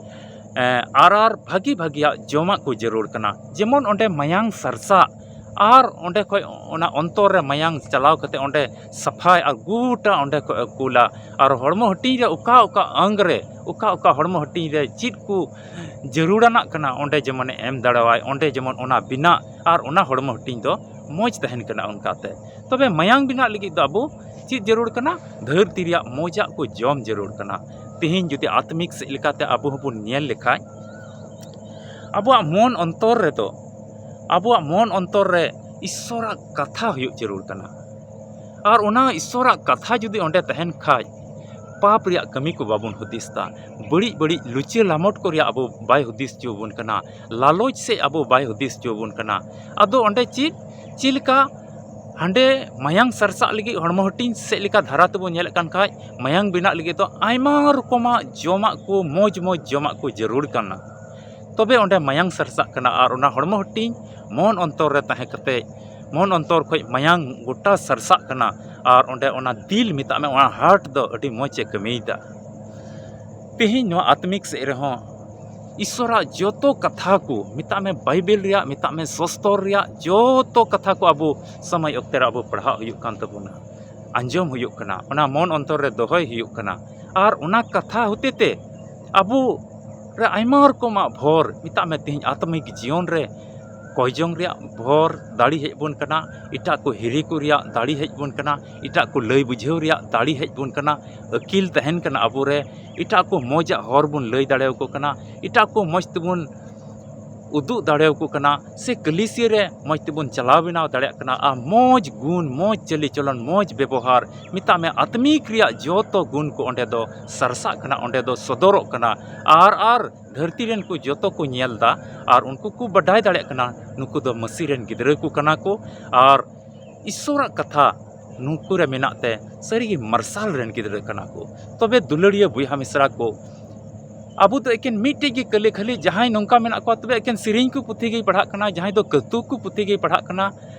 ᱮᱸ, ᱟᱨ ᱟᱨ ᱵᱷᱟᱹᱜᱤ ᱵᱷᱟᱹᱜᱤᱭᱟᱜ ᱡᱚᱢᱟᱜ ᱠᱚ ᱡᱟᱹᱨᱩᱲ ᱠᱟᱱᱟ, ᱡᱮᱢᱚᱱ ᱚᱸᱰᱮ ᱢᱟᱭᱟᱝ ᱥᱟᱨᱥᱟᱜ ᱟᱨ ᱚᱸᱰᱮ ᱠᱷᱚᱱ ᱚᱱᱟ ᱚᱱᱛᱚᱨ ᱨᱮ ᱢᱟᱭᱟᱝ ᱪᱟᱞᱟᱣ ᱠᱟᱛᱮ ᱚᱸᱰᱮ ᱥᱟᱯᱷᱟᱭ ᱟᱨ ᱜᱚᱴᱟ ᱚᱸᱰᱮ ᱠᱷᱚᱱ ᱮ ᱠᱩᱞᱟ᱾ ᱟᱨ ᱦᱚᱲᱢᱚ ᱦᱟᱹᱴᱤᱧ ᱨᱮ ᱚᱠᱟ ᱚᱠᱟ ᱟᱝ ᱨᱮ, ᱚᱠᱟ ᱚᱠᱟ ᱦᱚᱲᱢᱚ ᱦᱟᱹᱴᱤᱧ ᱨᱮ ᱪᱮᱫ ᱠᱚ ᱡᱟᱹᱨᱩᱲᱟᱱᱟᱜ ᱠᱟᱱᱟ, ᱚᱸᱰᱮ ᱡᱮᱢᱚᱱᱮ ᱮᱢ ᱫᱟᱲᱮᱣᱟᱭ, ᱚᱸᱰᱮ ᱡᱮᱢᱚᱱ ᱚᱱᱟ ᱵᱮᱱᱟᱜ ᱟᱨ ᱚᱱᱟ ᱦᱚᱲᱢᱚ ᱦᱟᱹᱴᱤᱧ ᱫᱚ ᱢᱚᱡᱽ ᱛᱟᱦᱮᱱ ᱠᱟᱱᱟ ᱚᱱᱠᱟᱛᱮ᱾ ᱛᱚᱵᱮ ᱢᱟᱭᱟᱝ ᱵᱮᱱᱟᱜ ᱞᱟᱹᱜᱤᱫ ᱫᱚ ᱟᱵᱚ ᱪᱮᱫ ᱡᱟᱹᱨᱩᱲ ᱠᱟᱱᱟ? ᱫᱷᱟᱹᱨᱛᱤ ᱨᱮᱭᱟᱜ ᱢᱚᱡᱟᱜ ᱠᱚ ᱡᱚᱢ ᱡᱟᱹᱨᱩᱲ ᱠᱟᱱᱟ᱾ ᱛᱮᱦᱮᱧ ᱡᱩᱫᱤ ᱟᱛᱢᱤᱠ ᱥᱮᱫ ᱞᱮᱠᱟᱛᱮ ᱟᱵᱚ ᱦᱚᱸᱵᱚᱱ ᱧᱮᱞ ᱞᱮᱠᱷᱟᱡ, ᱟᱵᱚᱣᱟᱜ ᱢᱚᱱ ᱚᱱᱛᱚᱨ ᱨᱮᱫᱚ, ᱟᱵᱚᱣᱟᱜ ᱢᱚᱱ ᱚᱱᱛᱚᱨ ᱨᱮ ᱤᱥᱥᱚᱨᱟᱜ ᱠᱟᱛᱷᱟ ᱦᱩᱭᱩᱜ ᱡᱟᱹᱨᱩᱲ ᱠᱟᱱᱟ᱾ ᱟᱨ ᱚᱱᱟ ᱤᱥᱥᱚᱨᱟᱜ ᱠᱟᱛᱷᱟ ᱡᱩᱫᱤ ᱚᱸᱰᱮ ᱛᱟᱦᱮᱱ ᱠᱷᱟᱡ, ᱯᱟᱯ ᱨᱮᱭᱟᱜ ᱠᱟᱹᱢᱤ ᱠᱚ ᱵᱟᱵᱚᱱ ᱦᱩᱫᱤᱥ ᱫᱟ, ᱵᱟᱹᱲᱤᱡ ᱵᱟᱹᱲᱤᱡ ᱞᱩᱪᱟᱹ ᱞᱟᱢᱚᱴ ᱠᱚ ᱨᱮᱭᱟᱜ ᱟᱵᱚ ᱵᱟᱭ ᱦᱩᱫᱤᱥ ᱦᱚᱪᱚ ᱵᱚᱱ ᱠᱟᱱᱟ, ᱞᱟᱞᱚᱪ ᱥᱮᱫ ᱟᱵᱚ ᱵᱟᱭ ᱦᱩᱫᱤᱥ ᱦᱚᱪᱚ ᱵᱚᱱ ᱠᱟᱱᱟ᱾ ᱟᱫᱚ ᱚᱸᱰᱮ ᱪᱮᱫ, ᱪᱮᱫ ᱞᱮᱠᱟ ᱦᱟᱸᱰᱮ ᱢᱟᱭᱟᱝ ᱥᱟᱨᱥᱟᱜ ᱞᱟᱹᱜᱤᱫ ᱦᱚᱲᱢᱚ ᱦᱟᱹᱴᱤᱧ ᱥᱮᱫ ᱞᱮᱠᱟ ᱫᱷᱟᱨᱟ ᱛᱮᱵᱚᱱ ᱧᱮᱞᱮᱫ ᱠᱟᱱ ᱠᱷᱟᱡ, ᱢᱟᱭᱟᱝ ᱵᱮᱱᱟᱜ ᱞᱟᱹᱜᱤᱫ ᱫᱚ ᱟᱭᱢᱟ ᱨᱚᱠᱚᱢᱟᱜ ᱡᱚᱢᱟᱜ ᱠᱚ, ᱢᱚᱡᱽ ᱢᱚᱡᱽ ᱡᱚᱢᱟᱜ ᱠᱚ ᱡᱟᱹᱨᱩᱲ ᱠᱟᱱᱟ, ᱛᱚᱵᱮ ᱚᱸᱰᱮ ᱢᱟᱭᱟᱝ ᱥᱟᱨᱥᱟᱜ ᱠᱟᱱᱟ᱾ ᱟᱨ ᱚᱱᱟ ᱦᱚᱲᱢᱚ ᱦᱟᱹᱴᱤᱧ ᱢᱚᱱ ᱚᱱᱛᱚᱨ ᱨᱮ ᱛᱟᱦᱮᱸ ᱠᱟᱛᱮ, ᱢᱚᱱ ᱚᱱᱛᱚᱨ ᱠᱷᱚᱱ ᱢᱟᱭᱟᱝ ᱜᱚᱴᱟ ᱥᱟᱨᱥᱟᱜ ᱠᱟᱱᱟ᱾ ᱟᱨ ᱚᱸᱰᱮ ᱚᱱᱟ ᱫᱤᱞ, ᱢᱮᱛᱟᱜ ᱢᱮ, ᱚᱱᱟ ᱦᱟᱨᱴ ᱫᱚ ᱟᱹᱰᱤ ᱢᱚᱡᱽ ᱮ ᱠᱟᱹᱢᱤᱭᱮᱫᱟ᱾ ᱛᱮᱦᱮᱧ ᱱᱚᱣᱟ ᱟᱛᱢᱤᱠ ᱥᱮᱫ ᱨᱮᱦᱚᱸ ᱤᱥᱥᱚᱨᱟᱜ ᱡᱚᱛᱚ ᱠᱟᱛᱷᱟ ᱠᱚ, ᱢᱮᱛᱟᱜ ᱢᱮ, ᱵᱟᱭᱵᱮᱞ ᱨᱮᱭᱟᱜ, ᱢᱮᱛᱟᱜ ᱢᱮ, ᱥᱚᱥᱛᱚᱨ ᱨᱮᱭᱟᱜ ᱡᱚᱛᱚ ᱠᱟᱛᱷᱟ ᱠᱚ ᱟᱵᱚ ᱥᱚᱢᱚᱭ ᱚᱠᱛᱮ ᱨᱮ ᱟᱵᱚ ᱯᱟᱲᱦᱟᱜ ᱦᱩᱭᱩᱜ ᱠᱟᱱ ᱛᱟᱵᱚᱱᱟ, ᱟᱸᱡᱚᱢ ᱦᱩᱭᱩᱜ ᱠᱟᱱᱟ, ᱚᱱᱟ ᱢᱚᱱ ᱚᱱᱛᱚᱨ ᱨᱮ ᱫᱚᱦᱚᱭ ᱦᱩᱭᱩᱜ ᱠᱟᱱᱟ᱾ ᱟᱨ ᱚᱱᱟ ᱠᱟᱛᱷᱟ ᱦᱚᱛᱮ ᱛᱮ ᱟᱵᱚ ᱨᱮ ᱟᱭᱢᱟ ᱨᱚᱠᱚᱢᱟᱜ ᱵᱷᱚᱨ, ᱢᱮᱛᱟᱜ ᱢᱮ, ᱛᱮᱦᱮᱧ ᱟᱛᱢᱤᱠ ᱡᱤᱭᱚᱱ ᱨᱮ ᱠᱚᱭ ᱡᱚᱝ ᱨᱮᱭᱟᱜ ᱵᱷᱚᱨ ᱫᱟᱲᱮ ᱦᱮᱡ ᱵᱚᱱ ᱠᱟᱱᱟ, ᱮᱴᱟᱜ ᱠᱚ ᱦᱤᱨᱤ ᱠᱚ ᱨᱮᱭᱟᱜ ᱫᱟᱲᱮ ᱦᱮᱡ ᱵᱚᱱ ᱠᱟᱱᱟ, ᱮᱴᱟᱜ ᱠᱚ ᱞᱟᱹᱭ ᱵᱩᱡᱷᱟᱹᱣ ᱨᱮᱭᱟᱜ ᱫᱟᱲᱮ ᱦᱮᱡ ᱵᱚᱱ ᱠᱟᱱᱟ, ᱟᱹᱠᱤᱞ ᱛᱟᱦᱮᱱ ᱠᱟᱱᱟ ᱟᱵᱚᱨᱮ, ᱮᱴᱟᱜ ᱠᱚ ᱢᱚᱡᱟᱜ ᱦᱚᱨ ᱵᱚᱱ ᱞᱟᱹᱭ ᱫᱟᱲᱮᱭᱟᱠᱚ ᱠᱟᱱᱟ, ᱮᱴᱟᱜ ᱠᱚ ᱢᱚᱡᱽ ᱛᱮᱵᱚᱱ ᱩᱫᱩᱜ ᱫᱟᱲᱮᱭᱟᱠᱚ ᱠᱟᱱᱟ, ᱥᱮ ᱠᱟᱹᱞᱤᱥᱤᱭᱟᱹ ᱨᱮ ᱢᱚᱡᱽ ᱛᱮᱵᱚᱱ ᱪᱟᱞᱟᱣ ᱵᱮᱱᱟᱣ ᱫᱟᱲᱮᱭᱟᱜ ᱠᱟᱱᱟ᱾ ᱟᱨ ᱢᱚᱡᱽ ᱜᱩᱱ, ᱢᱚᱡᱽ ᱪᱟᱹᱞᱤ ᱪᱚᱞᱚᱱ, ᱢᱚᱡᱽ ᱵᱮᱵᱚᱦᱟᱨ, ᱢᱮᱛᱟᱜ ᱢᱮ, ᱟᱛᱢᱤᱠ ᱨᱮᱭᱟᱜ ᱡᱚᱛᱚ ᱜᱩᱱ ᱠᱚ ᱚᱸᱰᱮ ᱫᱚ ᱥᱟᱨᱥᱟᱜ ᱠᱟᱱᱟ, ᱚᱸᱰᱮ ᱫᱚ ᱥᱚᱫᱚᱨᱚᱜ ᱠᱟᱱᱟ᱾ ᱟᱨ, ᱟᱨ ᱫᱷᱟᱹᱨᱛᱤ ᱨᱮᱱ ᱠᱚ ᱡᱚᱛᱚ ᱠᱚ ᱧᱮᱞ ᱫᱟ, ᱟᱨ ᱩᱱᱠᱩ ᱠᱚ ᱵᱟᱰᱟᱭ ᱫᱟᱲᱮᱭᱟᱜ ᱠᱟᱱᱟ ᱱᱩᱠᱩ ᱫᱚ ᱢᱟᱹᱥᱤ ᱨᱮᱱ ᱜᱤᱫᱽᱨᱟᱹ ᱠᱚ ᱠᱟᱱᱟ ᱠᱚ᱾ ᱟᱨ ᱤᱥᱥᱚᱨᱟᱜ ᱠᱟᱛᱷᱟ ᱱᱩᱠᱩ ᱨᱮ ᱢᱮᱱᱟᱜ ᱛᱮ ᱥᱟᱹᱨᱤᱜᱮ ᱢᱟᱨᱥᱟᱞ ᱨᱮᱱ ᱜᱤᱫᱽᱨᱟᱹ ᱠᱟᱱᱟ ᱠᱚ᱾ ᱛᱚᱵᱮ ᱫᱩᱞᱟᱹᱲᱤᱭᱟᱹ ᱵᱚᱭᱦᱟ ᱢᱤᱥᱨᱟ ᱠᱚ, ᱟᱵᱚ ᱫᱚ ᱮᱠᱮᱱ ᱢᱤᱫᱴᱮᱡ ᱜᱮ ᱠᱟᱹᱞᱤ ᱠᱷᱟᱹᱞᱤ ᱡᱟᱦᱟᱸᱭ ᱱᱚᱝᱠᱟ ᱢᱮᱱᱟᱜ ᱠᱚᱣᱟ, ᱛᱚᱵᱮ ᱮᱠᱮᱱ ᱥᱮᱨᱮᱧ ᱠᱚ ᱯᱩᱛᱷᱤ ᱜᱮᱭ ᱯᱟᱲᱦᱟᱜ ᱠᱟᱱᱟ, ᱡᱟᱦᱟᱸᱭ ᱫᱚ ᱠᱟᱹᱛᱩᱠ ᱠᱚ ᱯᱩᱛᱷᱤ ᱜᱮᱭ ᱯᱟᱲᱦᱟᱜ ᱠᱟᱱᱟ,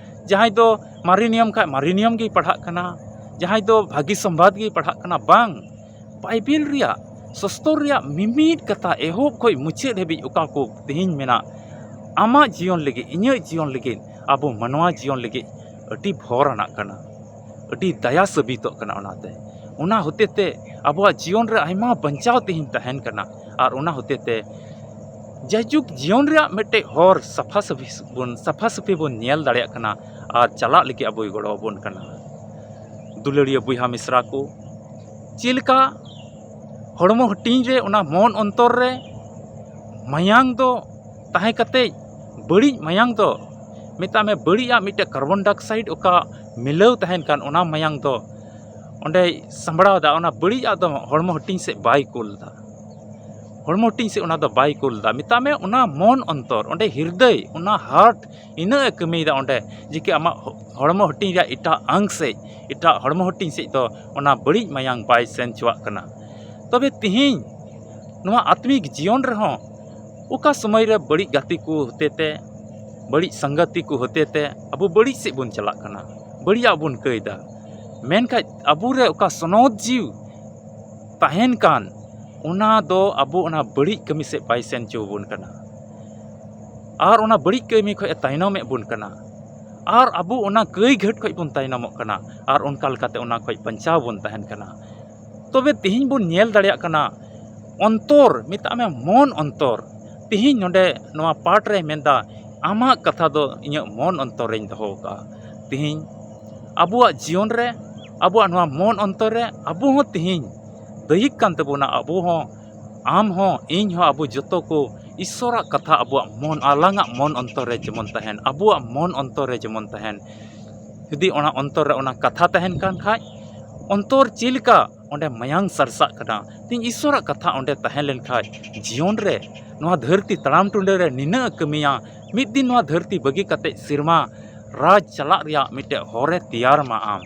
ᱡᱟᱦᱟᱸᱭ ᱫᱚ ᱢᱟᱨᱮ ᱱᱤᱭᱚᱢ ᱠᱷᱟᱡ ᱢᱟᱨᱮ ᱱᱤᱭᱚᱢ ᱜᱮᱭ ᱯᱟᱲᱦᱟᱜ ᱠᱟᱱᱟ, ᱡᱟᱦᱟᱸᱭ ᱫᱚ ᱵᱷᱟᱹᱜᱤ ᱥᱚᱢᱵᱟᱫ ᱜᱮᱭ ᱯᱟᱲᱦᱟᱜ ᱠᱟᱱᱟ᱾ ᱵᱟᱝ, ᱵᱟᱭᱵᱮᱞ ᱨᱮᱭᱟᱜ, ᱥᱚᱥᱛᱚᱨ ᱨᱮᱭᱟᱜ ᱢᱤᱢᱤᱫ ᱠᱟᱛᱷᱟ ᱮᱦᱚᱵ ᱠᱷᱚᱱ ᱢᱩᱪᱟᱹᱫ ᱦᱟᱹᱵᱤᱡ ᱚᱠᱟ ᱠᱚ ᱛᱮᱦᱮᱧ ᱢᱮᱱᱟᱜ, ᱟᱢᱟᱜ ᱡᱤᱭᱚᱱ ᱞᱟᱹᱜᱤᱫ, ᱤᱧᱟᱹᱜ ᱡᱤᱭᱚᱱ ᱞᱟᱹᱜᱤᱫ, ᱟᱵᱚ ᱢᱟᱱᱣᱟ ᱡᱤᱭᱚᱱ ᱞᱟᱹᱜᱤᱫ ᱟᱹᱰᱤ ᱵᱷᱚᱨ ᱟᱱᱟᱜ ᱠᱟᱱᱟ, ᱟᱹᱰᱤ ᱫᱟᱭᱟ ᱥᱟᱹᱵᱤᱛᱚᱜ ᱠᱟᱱᱟ᱾ ᱚᱱᱟᱛᱮ, ᱚᱱᱟ ᱦᱚᱛᱮ ᱛᱮ ᱟᱵᱚᱣᱟᱜ ᱡᱤᱭᱚᱱ ᱨᱮ ᱟᱭᱢᱟ ᱵᱟᱧᱪᱟᱣ ᱛᱮᱦᱮᱧ ᱛᱟᱦᱮᱱ ᱠᱟᱱᱟ᱾ ᱟᱨ ᱚᱱᱟ ᱦᱚᱛᱮ ᱛᱮ ᱡᱟᱭᱡᱩᱜᱽ ᱡᱤᱭᱚᱱ ᱨᱮᱭᱟᱜ ᱢᱤᱫᱴᱮᱡ ᱦᱚᱨ ᱥᱟᱯᱷᱟ ᱥᱟᱹᱯᱷᱤ ᱵᱚᱱ, ᱥᱟᱯᱷᱟ ᱥᱟᱹᱯᱷᱤ ᱵᱚᱱ ᱧᱮᱞ ᱫᱟᱲᱮᱭᱟᱜ ᱠᱟᱱᱟ ᱟᱨ ᱪᱟᱞᱟᱜ ᱞᱟᱹᱜᱤᱫ ᱟᱵᱚᱭ ᱜᱚᱲᱚ ᱟᱵᱚᱱ ᱠᱟᱱᱟ᱾ ᱫᱩᱞᱟᱹᱲᱤᱭᱟᱹ ᱵᱚᱭᱦᱟ ᱢᱤᱥᱨᱟ ᱠᱚ, ᱪᱮᱫ ᱞᱮᱠᱟ ᱦᱚᱲᱢᱚ ᱦᱟᱹᱴᱤᱧ ᱨᱮ ᱚᱱᱟ ᱢᱚᱱ ᱚᱱᱛᱚᱨ ᱨᱮ ᱢᱟᱭᱟᱝ ᱫᱚ ᱛᱟᱦᱮᱸ ᱠᱟᱛᱮ ᱵᱟᱹᱲᱤᱡ ᱢᱟᱭᱟᱝ ᱫᱚ, ᱢᱮᱛᱟᱜ ᱢᱮ, ᱵᱟᱹᱲᱤᱡᱟᱜ ᱢᱤᱫᱴᱮᱡ ᱠᱟᱨᱵᱚᱱ ᱰᱟᱭᱚᱠᱥᱟᱭᱤᱰ ᱚᱠᱟ ᱢᱤᱞᱟᱹᱣ ᱛᱟᱦᱮᱱ ᱠᱟᱱ, ᱚᱱᱟ ᱢᱟᱭᱟᱝ ᱫᱚ ᱚᱸᱰᱮᱭ ᱥᱟᱢᱵᱲᱟᱣ ᱮᱫᱟ, ᱚᱱᱟ ᱵᱟᱹᱲᱤᱡᱟᱜ ᱫᱚ ᱦᱚᱲᱢᱚ ᱦᱟᱹᱴᱤᱧ ᱥᱮᱫ ᱵᱟᱭ ᱠᱩᱞ ᱮᱫᱟ᱾ ᱦᱚᱲᱢᱚ ᱦᱟᱹᱴᱤᱧ ᱥᱮᱫ ᱚᱱᱟ ᱫᱚ ᱵᱟᱭ ᱠᱩᱞ ᱮᱫᱟ᱾ ᱢᱮᱛᱟᱜ ᱢᱮ, ᱚᱱᱟ ᱢᱚᱱ ᱚᱱᱛᱚᱨ, ᱚᱸᱰᱮ ᱦᱤᱨᱫᱟᱹᱭ, ᱚᱱᱟ ᱦᱟᱨᱴ ᱤᱱᱟᱹᱜ ᱮ ᱠᱟᱹᱢᱤᱭᱮᱫᱟ ᱚᱸᱰᱮ, ᱡᱮ ᱠᱤ ᱟᱢᱟᱜ ᱦᱚ-, ᱦᱚᱲᱢᱚ ᱦᱟᱹᱴᱤᱧ ᱨᱮᱭᱟᱜ ᱮᱴᱟᱜ ᱟᱝ ᱥᱮᱫ, ᱮᱴᱟᱜ ᱦᱚᱲᱢᱚ ᱦᱟᱹᱴᱤᱧ ᱥᱮᱫ ᱫᱚ ᱚᱱᱟ ᱵᱟᱹᱲᱤᱡ ᱢᱟᱭᱟᱝ ᱵᱟᱭ ᱥᱮᱱ ᱦᱚᱪᱚᱣᱟᱜ ᱠᱟᱱᱟ᱾ ᱛᱚᱵᱮ ᱛᱤᱦᱤᱧ ᱱᱚᱣᱟ ᱟᱛᱢᱤᱠ ᱡᱤᱭᱚᱱ ᱨᱮᱦᱚᱸ ᱚᱠᱟ ᱥᱚᱢᱚᱭ ᱨᱮ ᱵᱟᱹᱲᱤᱡ ᱜᱟᱛᱮ ᱠᱚ ᱦᱚᱛᱮ ᱛᱮ, ᱵᱟᱹᱲᱤᱡ ᱥᱟᱸᱜᱟᱛᱤ ᱠᱚ ᱦᱚᱛᱮ ᱛᱮ ᱟᱵᱚ ᱵᱟᱹᱲᱤᱡ ᱥᱮᱫ ᱵᱚᱱ ᱪᱟᱞᱟᱜ ᱠᱟᱱᱟ, ᱵᱟᱹᱲᱤᱡᱟᱜ ᱵᱚᱱ ᱠᱟᱹᱭᱫᱟ᱾ ᱢᱮᱱᱠᱷᱟᱡ ᱟᱵᱚᱨᱮ ᱚᱠᱟ ᱥᱚᱱᱚᱛ ᱡᱤᱣᱤ ᱛᱟᱦᱮᱱ ᱠᱟᱱ, ᱚᱱᱟ ᱫᱚ ᱟᱵᱚ ᱚᱱᱟ ᱵᱟᱹᱲᱤᱡ ᱠᱟᱹᱢᱤ ᱥᱮᱫ ᱵᱟᱭ ᱥᱮᱱ ᱦᱚᱪᱚ ᱟᱵᱚᱱ ᱠᱟᱱᱟ᱾ ᱟᱨ ᱚᱱᱟ ᱵᱟᱹᱲᱤᱡ ᱠᱟᱹᱢᱤ ᱠᱷᱚᱡ ᱮ ᱛᱟᱭᱱᱚᱢᱮᱫ ᱵᱚᱱ ᱠᱟᱱᱟ᱾ ᱟᱨ ᱟᱵᱚ ᱚᱱᱟ ᱠᱟᱹᱭ ᱜᱷᱟᱹᱴ ᱠᱷᱚᱡ ᱵᱚᱱ ᱛᱟᱭᱱᱚᱢᱚᱜ ᱠᱟᱱᱟ᱾ ᱟᱨ ᱚᱱᱠᱟ ᱞᱮᱠᱟᱛᱮ ᱚᱱᱟ ᱠᱷᱚᱡ ᱵᱟᱧᱪᱟᱣ ᱵᱚᱱ ᱛᱟᱦᱮᱱ ᱠᱟᱱᱟ᱾ ᱛᱚᱵᱮ ᱛᱤᱦᱤᱧ ᱵᱚᱱ ᱧᱮᱞ ᱫᱟᱲᱮᱭᱟᱜ ᱠᱟᱱᱟ, ᱚᱱᱛᱚᱨ, ᱢᱮᱛᱟᱜ ᱢᱮ ᱢᱚᱱ ᱚᱱᱛᱚᱨ᱾ ᱛᱤᱦᱤᱧ ᱱᱚᱰᱮ ᱱᱚᱣᱟ ᱯᱟᱴ ᱨᱮ ᱢᱮᱱᱫᱟ, ᱟᱢᱟᱜ ᱠᱟᱛᱷᱟ ᱫᱚ ᱤᱧᱟᱹᱜ ᱢᱚᱱ ᱚᱱᱛᱚᱨ ᱨᱮᱧ ᱫᱚᱦᱚ ᱟᱠᱟᱫᱼᱟ᱾ ᱛᱤᱦᱤᱧ ᱟᱵᱚᱣᱟᱜ ᱡᱤᱭᱚᱱ ᱨᱮ, ᱟᱵᱚᱣᱟᱜ ᱱᱚᱣᱟ ᱢᱚᱱ ᱚᱱᱛᱚᱨ ᱨᱮ ᱟᱵᱚ ᱦᱚᱸ ᱛᱤᱦᱤᱧ ᱫᱟᱹᱭᱤᱠ ᱠᱟᱱ ᱛᱟᱵᱚᱱᱟ᱾ ᱟᱵᱚ ᱦᱚᱸ, ᱟᱢ ᱦᱚᱸ, ᱤᱧ ᱦᱚᱸ, ᱟᱵᱚ ᱡᱚᱛᱚ ᱠᱚ ᱤᱥᱥᱚᱨᱟᱜ ᱠᱟᱛᱷᱟ ᱟᱵᱚᱣᱟᱜ ᱢᱚᱱ, ᱟᱞᱟᱝᱟᱜ ᱢᱚᱱ ᱚᱱᱛᱚᱨ ᱨᱮ ᱡᱮᱢᱚᱱ ᱛᱟᱦᱮᱱ, ᱟᱵᱚᱣᱟᱜ ᱢᱚᱱ ᱚᱱᱛᱚᱨ ᱨᱮ ᱡᱮᱢᱚᱱ ᱛᱟᱦᱮᱱ᱾ ᱡᱩᱫᱤ ᱚᱱᱟ ᱚᱱᱛᱚᱨ ᱨᱮ ᱚᱱᱟ ᱠᱟᱛᱷᱟ ᱛᱟᱦᱮᱱ ᱠᱟᱱ ᱠᱷᱟᱡ, ᱚᱱᱛᱚᱨ ᱪᱮᱫ ᱞᱮᱠᱟ ᱚᱸᱰᱮ ᱢᱟᱭᱟᱝ ᱥᱟᱨᱥᱟᱜ ᱠᱟᱱᱟ, ᱛᱤᱦᱤᱧ ᱤᱥᱥᱚᱨᱟᱜ ᱠᱟᱛᱷᱟ ᱚᱸᱰᱮ ᱛᱟᱦᱮᱸ ᱞᱮᱱ ᱠᱷᱟᱡ, ᱡᱤᱭᱚᱱ ᱨᱮ, ᱱᱚᱣᱟ ᱫᱷᱟᱹᱨᱛᱤ ᱛᱟᱲᱟᱢ ᱴᱩᱰᱟᱹ ᱨᱮ ᱱᱤᱱᱟᱹᱜ ᱮ ᱠᱟᱹᱢᱤᱭᱟ, ᱢᱤᱫ ᱫᱤᱱ ᱱᱚᱣᱟ ᱫᱷᱟᱹᱨᱛᱤ ᱵᱟᱹᱜᱤ ᱠᱟᱛᱮ ᱥᱮᱨᱢᱟ ᱨᱟᱡᱽ ᱪᱟᱞᱟᱜ ᱨᱮᱭᱟᱜ ᱢᱤᱫᱴᱮᱡ ᱦᱚᱨᱮ ᱛᱮᱭᱟᱨ ᱢᱟ ᱟᱢ᱾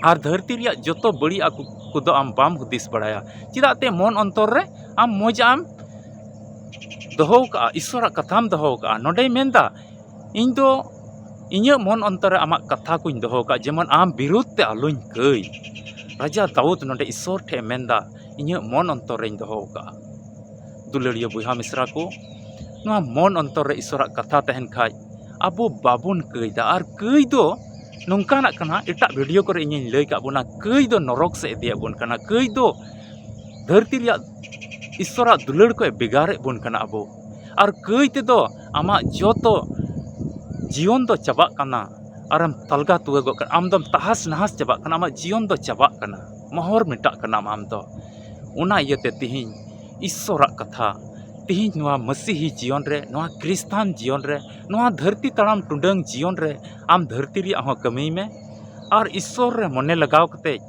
ᱟᱨ ᱫᱷᱟᱹᱨᱛᱤ ᱨᱮᱭᱟᱜ ᱡᱚᱛᱚ ᱵᱟᱹᱲᱤᱡ ᱟᱜ ᱠᱚ-, ᱠᱚᱫᱚ ᱟᱢ ᱵᱟᱢ ᱦᱩᱫᱤᱥ ᱵᱟᱲᱟᱭᱟ᱾ ᱪᱮᱫᱟᱜ ᱛᱮ ᱢᱚᱱ ᱚᱱᱛᱚᱨ ᱨᱮ ᱟᱢ ᱢᱚᱡᱽ ᱟᱜ ᱮᱢ ᱫᱚᱦᱚ ᱟᱠᱟᱫᱼᱟ, ᱤᱥᱥᱚᱨᱟᱜ ᱠᱟᱛᱷᱟᱢ ᱫᱚᱦᱚ ᱟᱠᱟᱫᱼᱟ᱾ ᱱᱚᱰᱮᱭ ᱢᱮᱱᱫᱟ, ᱤᱧ ᱫᱚ ᱤᱧᱟᱹᱜ ᱢᱚᱱ ᱚᱱᱛᱚᱨ ᱨᱮ ᱟᱢᱟᱜ ᱠᱟᱛᱷᱟ ᱠᱚᱧ ᱫᱚᱦᱚ ᱟᱠᱟᱫᱼᱟ, ᱡᱮᱢᱚᱱ ᱟᱢ ᱵᱤᱨᱩᱫᱷ ᱛᱮ ᱟᱞᱚᱧ ᱠᱟᱹᱭ᱾ ᱨᱟᱡᱟ ᱫᱟᱣᱩᱫ ᱱᱚᱰᱮ ᱤᱥᱥᱚᱨ ᱴᱷᱮᱱ ᱮ ᱢᱮᱱᱫᱟ, ᱤᱧᱟᱹᱜ ᱢᱚᱱ ᱚᱱᱛᱚᱨ ᱨᱮᱧ ᱫᱚᱦᱚ ᱟᱠᱟᱫᱼᱟ᱾ ᱫᱩᱞᱟᱹᱲᱤᱭᱟᱹ ᱵᱚᱭᱦᱟ ᱢᱤᱥᱨᱟ ᱠᱚ, ᱱᱚᱣᱟ ᱢᱚᱱ ᱚᱱᱛᱚᱨ ᱨᱮ ᱤᱥᱥᱚᱨᱟᱜ ᱠᱟᱛᱷᱟ ᱛᱟᱦᱮᱱ ᱠᱷᱟᱡ ᱟᱵᱚ ᱵᱟᱵᱚᱱ ᱠᱟᱹᱭᱫᱟ᱾ ᱟᱨ ᱠᱟᱹᱭ ᱫᱚ ᱱᱚᱝᱠᱟᱱᱟᱜ ᱠᱟᱱᱟ, ᱮᱴᱟᱜ ᱵᱷᱤᱰᱤᱭᱳ ᱠᱚᱨᱮ ᱤᱧᱤᱧ ᱞᱟᱹᱭ ᱠᱟᱜ ᱵᱚᱱᱟ, ᱠᱟᱹᱭ ᱫᱚ ᱱᱚᱨᱚᱠ ᱥᱮᱫ ᱤᱫᱤᱭᱮᱫ ᱵᱚᱱ ᱠᱟᱱᱟ᱾ ᱠᱟᱹᱭ ᱫᱚ ᱫᱷᱟᱹᱨᱛᱤ ᱨᱮᱭᱟᱜ ᱤᱥᱥᱚᱨᱟᱜ ᱫᱩᱞᱟᱹᱲ ᱠᱷᱚᱱ ᱵᱷᱮᱜᱟᱨᱮᱫ ᱵᱚᱱ ᱠᱟᱱᱟ ᱟᱵᱚ᱾ ᱟᱨ ᱠᱟᱹᱭ ᱛᱮᱫᱚ ᱟᱢᱟᱜ ᱡᱚᱛᱚ ᱡᱤᱭᱚᱱ ᱫᱚ ᱪᱟᱵᱟᱜ ᱠᱟᱱᱟ, ᱟᱨᱮᱢ ᱛᱟᱞᱜᱟ ᱛᱩᱣᱟᱹᱜᱚᱜ ᱠᱟᱱᱟ, ᱟᱢ ᱫᱚᱢ ᱛᱟᱦᱟᱥ ᱱᱟᱦᱟᱥ ᱪᱟᱵᱟᱜ ᱠᱟᱱᱟ, ᱟᱢᱟᱜ ᱡᱤᱭᱚᱱ ᱫᱚ ᱪᱟᱵᱟᱜ ᱠᱟᱱᱟ, ᱢᱚᱦᱚᱨ ᱢᱮᱴᱟᱜ ᱠᱟᱱᱟᱢ ᱟᱢ ᱫᱚ᱾ ᱚᱱᱟ ᱤᱭᱟᱹᱛᱮ ᱛᱤᱦᱤᱧ ᱤᱥᱥᱚᱨᱟᱜ ᱠᱟᱛᱷᱟ, ᱛᱤᱦᱤᱧ ᱱᱚᱣᱟ ᱢᱟᱹᱥᱤᱦᱤ ᱡᱤᱭᱚᱱ ᱨᱮ, ᱱᱚᱣᱟ ᱠᱷᱨᱤᱥᱴᱟᱱ ᱡᱤᱭᱚᱱ ᱨᱮ, ᱱᱚᱣᱟ ᱫᱷᱟᱹᱨᱛᱤ ᱛᱟᱲᱟᱢ ᱴᱩᱰᱟᱹᱝ ᱡᱤᱭᱚᱱ ᱨᱮ ᱟᱢ ᱫᱷᱟᱹᱨᱛᱤ ᱨᱮᱭᱟᱜ ᱦᱚᱸ ᱠᱟᱹᱢᱤᱭ ᱢᱮ, ᱟᱨ ᱤᱥᱥᱚᱨ ᱨᱮ ᱢᱚᱱᱮ ᱞᱟᱜᱟᱣ ᱠᱟᱛᱮ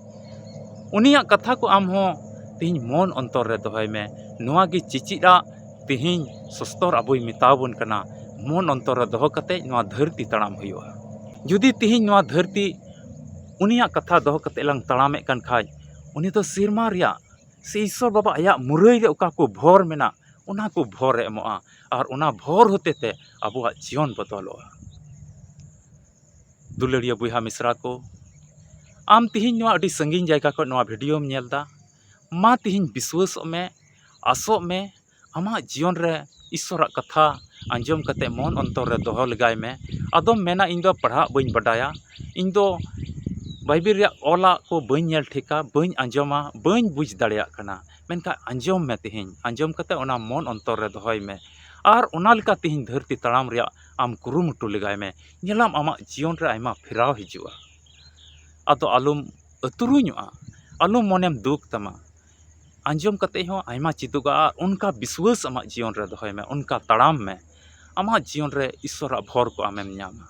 ᱩᱱᱤᱭᱟᱜ ᱠᱟᱛᱷᱟ ᱠᱚ ᱟᱢ ᱦᱚᱸ ᱛᱤᱦᱤᱧ ᱢᱚᱱ ᱚᱱᱛᱚᱨ ᱨᱮ ᱫᱚᱦᱚᱭ ᱢᱮ᱾ ᱱᱚᱣᱟ ᱜᱮ ᱪᱮᱪᱮᱫ ᱟᱜ ᱛᱤᱦᱤᱧ ᱥᱚᱥᱛᱚᱨ ᱟᱵᱚᱭ ᱢᱮᱛᱟᱣ ᱵᱚᱱ ᱠᱟᱱᱟ, ᱢᱚᱱ ᱚᱱᱛᱚᱨ ᱨᱮ ᱫᱚᱦᱚ ᱠᱟᱛᱮ ᱱᱚᱣᱟ ᱫᱷᱟᱹᱨᱛᱤ ᱛᱟᱲᱟᱢ ᱦᱩᱭᱩᱜᱼᱟ᱾ ᱡᱩᱫᱤ ᱛᱤᱦᱤᱧ ᱱᱚᱣᱟ ᱫᱷᱟᱹᱨᱛᱤ ᱩᱱᱤᱭᱟᱜ ᱠᱟᱛᱷᱟ ᱫᱚᱦᱚ ᱠᱟᱛᱮ ᱞᱟᱝ ᱛᱟᱲᱟᱢᱮᱫ ᱠᱟᱱ ᱠᱷᱟᱡ, ᱩᱱᱤ ᱫᱚ ᱥᱮᱨᱢᱟ ᱨᱮᱭᱟᱜ ᱥᱮ ᱤᱥᱥᱚᱨ ᱵᱟᱵᱟ ᱟᱭᱟᱜ ᱢᱩᱨᱟᱹᱭ ᱨᱮ ᱚᱠᱟ ᱠᱚ ᱵᱷᱚᱨ ᱢᱮᱱᱟᱜ, ᱚᱱᱟ ᱠᱚ ᱵᱷᱚᱨ ᱮ ᱮᱢᱚᱜᱼᱟ, ᱟᱨ ᱚᱱᱟ ᱵᱷᱚᱨ ᱦᱚᱛᱮ ᱛᱮ ᱟᱵᱚᱣᱟᱜ ᱡᱤᱭᱚᱱ ᱵᱚᱫᱚᱞᱚᱜᱼᱟ᱾ ᱫᱩᱞᱟᱹᱲᱤᱭᱟᱹ ᱵᱚᱭᱦᱟ ᱢᱤᱥᱨᱟ ᱠᱚ, ᱟᱢ ᱛᱤᱦᱤᱧ ᱱᱚᱣᱟ ᱟᱹᱰᱤ ᱥᱟᱺᱜᱤᱧ ᱡᱟᱭᱜᱟ ᱠᱷᱚᱱ ᱱᱚᱣᱟ ᱵᱷᱤᱰᱤᱭᱳᱢ ᱧᱮᱞ ᱮᱫᱟ, ᱢᱟ ᱛᱤᱦᱤᱧ ᱵᱤᱥᱣᱟᱹᱥᱚᱜ ᱢᱮ, ᱟᱥᱚᱜ ᱢᱮ, ᱟᱢᱟᱜ ᱡᱤᱭᱚᱱ ᱨᱮ ᱤᱥᱥᱚᱨᱟᱜ ᱠᱟᱛᱷᱟ ᱟᱸᱡᱚᱢ ᱠᱟᱛᱮ ᱢᱚᱱ ᱚᱱᱛᱚᱨ ᱨᱮ ᱫᱚᱦᱚ ᱞᱮᱜᱟᱭ ᱢᱮ᱾ ᱟᱫᱚᱢ ᱢᱮᱱᱟ, ᱤᱧ ᱫᱚ ᱯᱟᱲᱦᱟᱜ ᱵᱟᱹᱧ ᱵᱟᱰᱟᱭᱟ, ᱤᱧ ᱫᱚ ᱵᱟᱭᱵᱮᱞ ᱨᱮᱭᱟᱜ ᱚᱞᱟᱜ ᱠᱚ ᱵᱟᱹᱧ ᱧᱮᱞ ᱴᱷᱤᱠᱟ, ᱵᱟᱹᱧ ᱟᱸᱡᱚᱢᱟ, ᱵᱟᱹᱧ ᱵᱩᱡᱽ ᱫᱟᱲᱮᱭᱟᱜ ᱠᱟᱱᱟ᱾ ᱢᱮᱱᱠᱷᱟᱱ ᱟᱸᱡᱚᱢ ᱢᱮ ᱛᱤᱦᱤᱧ, ᱟᱸᱡᱚᱢ ᱠᱟᱛᱮ ᱚᱱᱟ ᱢᱚᱱ ᱚᱱᱛᱚᱨ ᱨᱮ ᱫᱚᱦᱚᱭ ᱢᱮ, ᱟᱨ ᱚᱱᱟ ᱞᱮᱠᱟ ᱛᱤᱦᱤᱧ ᱫᱷᱟᱹᱨᱛᱤ ᱛᱟᱲᱟᱢ ᱨᱮᱭᱟᱜ ᱟᱢ ᱠᱩᱨᱩᱢᱩᱴᱩ ᱞᱮᱜᱟᱭ ᱢᱮ᱾ ᱧᱮᱞᱟᱢ ᱟᱢᱟᱜ ᱡᱤᱭᱚᱱ ᱨᱮ ᱟᱭᱢᱟ ᱯᱷᱮᱨᱟᱣ ᱦᱤᱡᱩᱜᱼᱟ᱾ ᱟᱫᱚ ᱟᱞᱚᱢ ᱟᱹᱛᱩᱨᱩᱧᱚᱜᱼᱟ, ᱟᱞᱚᱢ ᱢᱚᱱᱮᱢ ᱫᱩᱠ ᱛᱟᱢᱟ᱾ ᱟᱸᱡᱚᱢ ᱠᱟᱛᱮ ᱦᱚᱸ ᱟᱭᱢᱟ ᱪᱮᱫᱚᱜᱼᱟ, ᱟᱨ ᱚᱱᱠᱟ ᱵᱤᱥᱣᱟᱹᱥ ᱟᱢᱟᱜ ᱡᱤᱭᱚᱱ ᱨᱮ ᱫᱚᱦᱚᱭ ᱢᱮ, ᱚᱱᱠᱟ ᱛᱟᱲᱟᱢ ᱢᱮ, ᱟᱢᱟᱜ ᱡᱤᱭᱚᱱ ᱨᱮ ᱤᱥᱥᱚᱨᱟᱜ ᱵᱷᱚᱨ ᱠᱚ ᱟᱢᱮᱢ ᱧᱟᱢᱟ᱾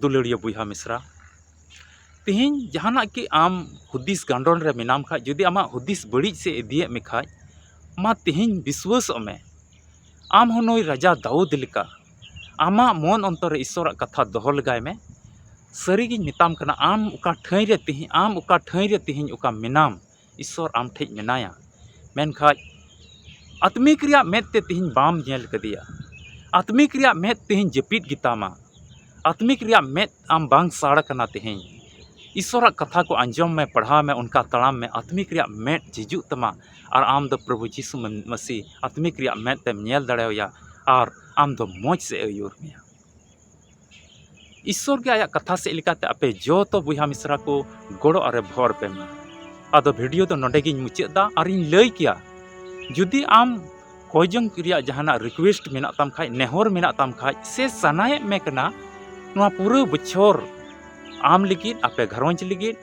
ᱫᱩᱞᱟᱹᱲᱤᱭᱟᱹ ᱵᱚᱭᱦᱟ ᱢᱤᱥᱨᱟ, ᱛᱤᱦᱤᱧ ᱡᱟᱦᱟᱱᱟᱜ ᱜᱮ ᱟᱢ ᱦᱩᱫᱤᱥ ᱜᱟᱱᱰᱚᱱ ᱨᱮ ᱢᱮᱱᱟᱢ ᱠᱷᱟᱡ, ᱡᱩᱫᱤ ᱟᱢᱟᱜ ᱦᱩᱫᱤᱥ ᱵᱟᱹᱲᱤᱡ ᱥᱮᱫ ᱤᱫᱤᱭᱮᱫ ᱢᱮ ᱠᱷᱟᱡ, ᱢᱟ ᱛᱤᱦᱤᱧ ᱵᱤᱥᱣᱟᱹᱥᱚᱜ ᱢᱮ, ᱟᱢ ᱦᱚᱸ ᱱᱩᱭ ᱨᱟᱡᱟ ᱫᱟᱣᱩᱫ ᱞᱮᱠᱟ ᱟᱢᱟᱜ ᱢᱚᱱ ᱚᱱᱛᱚᱨ ᱨᱮ ᱤᱥᱥᱚᱨᱟᱜ ᱠᱟᱛᱷᱟ ᱫᱚᱦᱚ ᱞᱮᱜᱟᱭ ᱢᱮ, ᱥᱟᱹᱨᱤᱜᱤᱧ ᱢᱮᱛᱟᱢ ᱠᱟᱱᱟ, ᱟᱢ ᱚᱠᱟ ᱴᱷᱟᱹᱭ ᱨᱮ ᱛᱤᱦᱤᱧ, ᱟᱢ ᱚᱠᱟ ᱴᱷᱟᱹᱭ ᱨᱮ ᱛᱤᱦᱤᱧ ᱚᱠᱟ ᱢᱮᱱᱟᱢ, ᱤᱥᱥᱚᱨ ᱟᱢ ᱴᱷᱮᱡ ᱢᱮᱱᱟᱭᱟ᱾ ᱢᱮᱱᱠᱷᱟᱡ ᱟᱛᱢᱤᱠ ᱨᱮᱭᱟᱜ ᱢᱮᱫ ᱛᱮ ᱛᱤᱦᱤᱧ ᱵᱟᱢ ᱧᱮᱞ ᱠᱟᱫᱮᱭᱟ᱾ ᱟᱛᱢᱤᱠ ᱨᱮᱭᱟᱜ ᱢᱮᱫ ᱛᱤᱦᱤᱧ ᱡᱟᱹᱯᱤᱫ ᱜᱮᱛᱟᱢᱟ᱾ ᱟᱛᱢᱤᱠ ᱨᱮᱭᱟᱜ ᱢᱮᱫ ᱟᱢ ᱵᱟᱝ ᱥᱟᱲ ᱠᱟᱱᱟ ᱛᱤᱦᱤᱧ᱾ ᱤᱥᱥᱚᱨᱟᱜ ᱠᱟᱛᱷᱟ ᱠᱚ ᱟᱸᱡᱚᱢ ᱢᱮ, ᱯᱟᱲᱦᱟᱣ ᱢᱮ, ᱚᱱᱠᱟ ᱛᱟᱲᱟᱢ ᱢᱮ᱾ ᱟᱛᱢᱤᱠ ᱨᱮᱭᱟᱜ ᱢᱮᱫ ᱡᱷᱤᱡᱩᱜ ᱛᱟᱢᱟ ᱟᱨ ᱟᱢ ᱫᱚ ᱯᱨᱚᱵᱷᱩ ᱡᱤᱥᱩ ᱢᱟᱹᱥᱤ ᱟᱛᱢᱤᱠ ᱨᱮᱭᱟᱜ ᱢᱮᱫ ᱛᱮᱢ ᱧᱮᱞ ᱫᱟᱲᱮᱣᱟᱭᱟ ᱟᱨ ᱟᱢ ᱫᱚ ᱢᱚᱡᱽ ᱥᱮᱫ ᱮ ᱟᱹᱭᱩᱨ ᱢᱮᱭᱟ᱾ ᱤᱥᱥᱚᱨ ᱜᱮ ᱟᱭᱟᱜ ᱠᱟᱛᱷᱟ ᱥᱮᱫ ᱞᱮᱠᱟᱛᱮ ᱟᱯᱮ ᱡᱚᱛᱚ ᱵᱚᱭᱦᱟ ᱢᱤᱥᱨᱟ ᱠᱚ ᱜᱚᱲᱚ ᱟᱨᱮ ᱵᱷᱚᱨ ᱯᱮ ᱢᱟ᱾ ᱟᱫᱚ ᱵᱷᱤᱰᱤᱭᱳ ᱫᱚ ᱱᱚᱰᱮ ᱜᱤᱧ ᱢᱩᱪᱟᱹᱫ ᱫᱟ ᱟᱨᱤᱧ ᱞᱟᱹᱭ ᱠᱮᱭᱟ, ᱡᱩᱫᱤ ᱟᱢ ᱠᱚᱭ ᱡᱚᱝ ᱨᱮᱭᱟᱜ ᱡᱟᱦᱟᱱᱟᱜ ᱨᱤᱠᱩᱭᱮᱥᱴ ᱢᱮᱱᱟᱜ ᱛᱟᱢ ᱠᱷᱟᱡ, ᱱᱮᱦᱚᱨ ᱢᱮᱱᱟᱜ ᱛᱟᱢ ᱠᱷᱟᱡ, ᱥᱮ ᱥᱟᱱᱟᱭᱮᱫ ᱢᱮ ᱠᱟᱱᱟ ᱱᱚᱣᱟ ᱯᱩᱨᱟᱹ ᱵᱚᱪᱷᱚᱨ ᱟᱢ ᱞᱟᱹᱜᱤᱫ, ᱟᱯᱮ ᱜᱷᱟᱨᱚᱸᱡᱽ ᱞᱟᱹᱜᱤᱫ,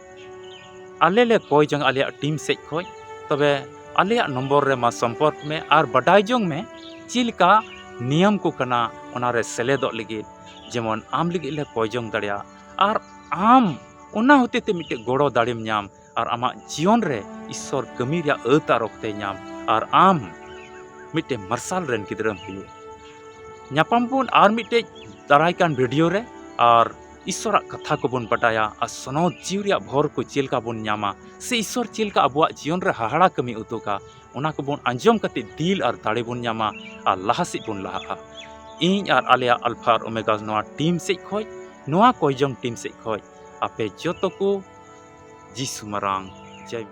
ᱟᱞᱮ ᱞᱮ ᱠᱚᱭ ᱡᱚᱝ ᱟᱞᱮᱭᱟᱜ ᱴᱤᱢ ᱥᱮᱫ ᱠᱷᱚᱡ, ᱛᱚᱵᱮ ᱟᱞᱮᱭᱟᱜ ᱱᱚᱢᱵᱚᱨ ᱨᱮ ᱢᱟ ᱥᱚᱢᱯᱚᱨᱠ ᱢᱮ ᱟᱨ ᱵᱟᱰᱟᱭ ᱡᱚᱝ ᱢᱮ ᱪᱮᱫ ᱞᱮᱠᱟ ᱱᱤᱭᱚᱢ ᱠᱚ ᱠᱟᱱᱟ ᱚᱱᱟᱨᱮ ᱥᱮᱞᱮᱫᱚᱜ ᱞᱟᱹᱜᱤᱫ, ᱡᱮᱢᱚᱱ ᱟᱢ ᱞᱟᱹᱜᱤᱫ ᱞᱮ ᱠᱚᱭ ᱡᱚᱝ ᱫᱟᱲᱮᱭᱟᱜᱼᱟ ᱟᱨ ᱟᱢ ᱚᱱᱟ ᱦᱚᱛᱮ ᱛᱮ ᱢᱤᱫᱴᱮᱡ ᱜᱚᱲᱚ ᱫᱟᱲᱮᱢ ᱧᱟᱢ ᱟᱨ ᱟᱢᱟᱜ ᱡᱤᱭᱚᱱ ᱨᱮ ᱤᱥᱥᱚᱨ ᱠᱟᱹᱢᱤ ᱨᱮᱭᱟᱜ ᱟᱹᱛ ᱟᱨ ᱚᱠᱛᱮᱭ ᱧᱟᱢ ᱟᱨ ᱟᱢ ᱢᱤᱫᱴᱮᱡ ᱢᱟᱨᱥᱟᱞ ᱨᱮᱱ ᱜᱤᱫᱽᱨᱟᱹᱢ ᱦᱩᱭᱩᱜ᱾ ᱧᱟᱯᱟᱢ ᱵᱚᱱ ᱟᱨ ᱢᱤᱫᱴᱮᱡ ᱫᱟᱨᱟᱭ ᱠᱟᱱ ᱵᱷᱤᱰᱤᱭᱳ ᱨᱮ ᱟᱨ ᱤᱥᱥᱚᱨᱟᱜ ᱠᱟᱛᱷᱟ ᱠᱚᱵᱚᱱ ᱵᱟᱰᱟᱭᱟ ᱟᱨ ᱥᱚᱱᱚᱛ ᱡᱤᱣᱤ ᱨᱮᱭᱟᱜ ᱵᱷᱚᱨ ᱠᱚ ᱪᱮᱫ ᱞᱮᱠᱟ ᱵᱚᱱ ᱧᱟᱢᱟ ᱥᱮ ᱤᱥᱥᱚᱨ ᱪᱮᱫ ᱞᱮᱠᱟ ᱟᱵᱚᱣᱟᱜ ᱡᱤᱭᱚᱱ ᱨᱮ ᱦᱟᱦᱟᱲᱟ ᱠᱟᱹᱢᱤ ᱩᱫᱩᱜᱟ, ᱚᱱᱟ ᱠᱚᱵᱚᱱ ᱟᱸᱡᱚᱢ ᱠᱟᱛᱮ ᱫᱤᱞ ᱟᱨ ᱫᱟᱲᱮ ᱵᱚᱱ ᱧᱟᱢᱟ ᱟᱨ ᱞᱟᱦᱟ ᱥᱮᱫ ᱵᱚᱱ ᱞᱟᱦᱟᱜᱼᱟ᱾ ᱤᱧ ᱟᱨ ᱟᱞᱮᱭᱟᱜ ᱟᱞᱯᱷᱟ ᱟᱨ ᱳᱢᱮᱜᱟ ᱱᱚᱣᱟ ᱴᱤᱢ ᱥᱮᱫ ᱠᱷᱚᱡ, ᱱᱚᱣᱟ ᱠᱚᱭ ᱡᱚᱝ ᱴᱤᱢ ᱥᱮᱫ ᱠᱷᱚᱡ ᱟᱯᱮ ᱡᱚᱛᱚ ᱠᱚ ᱡᱤᱥᱩ ᱢᱟᱨᱟᱝ ᱡᱟᱭ᱾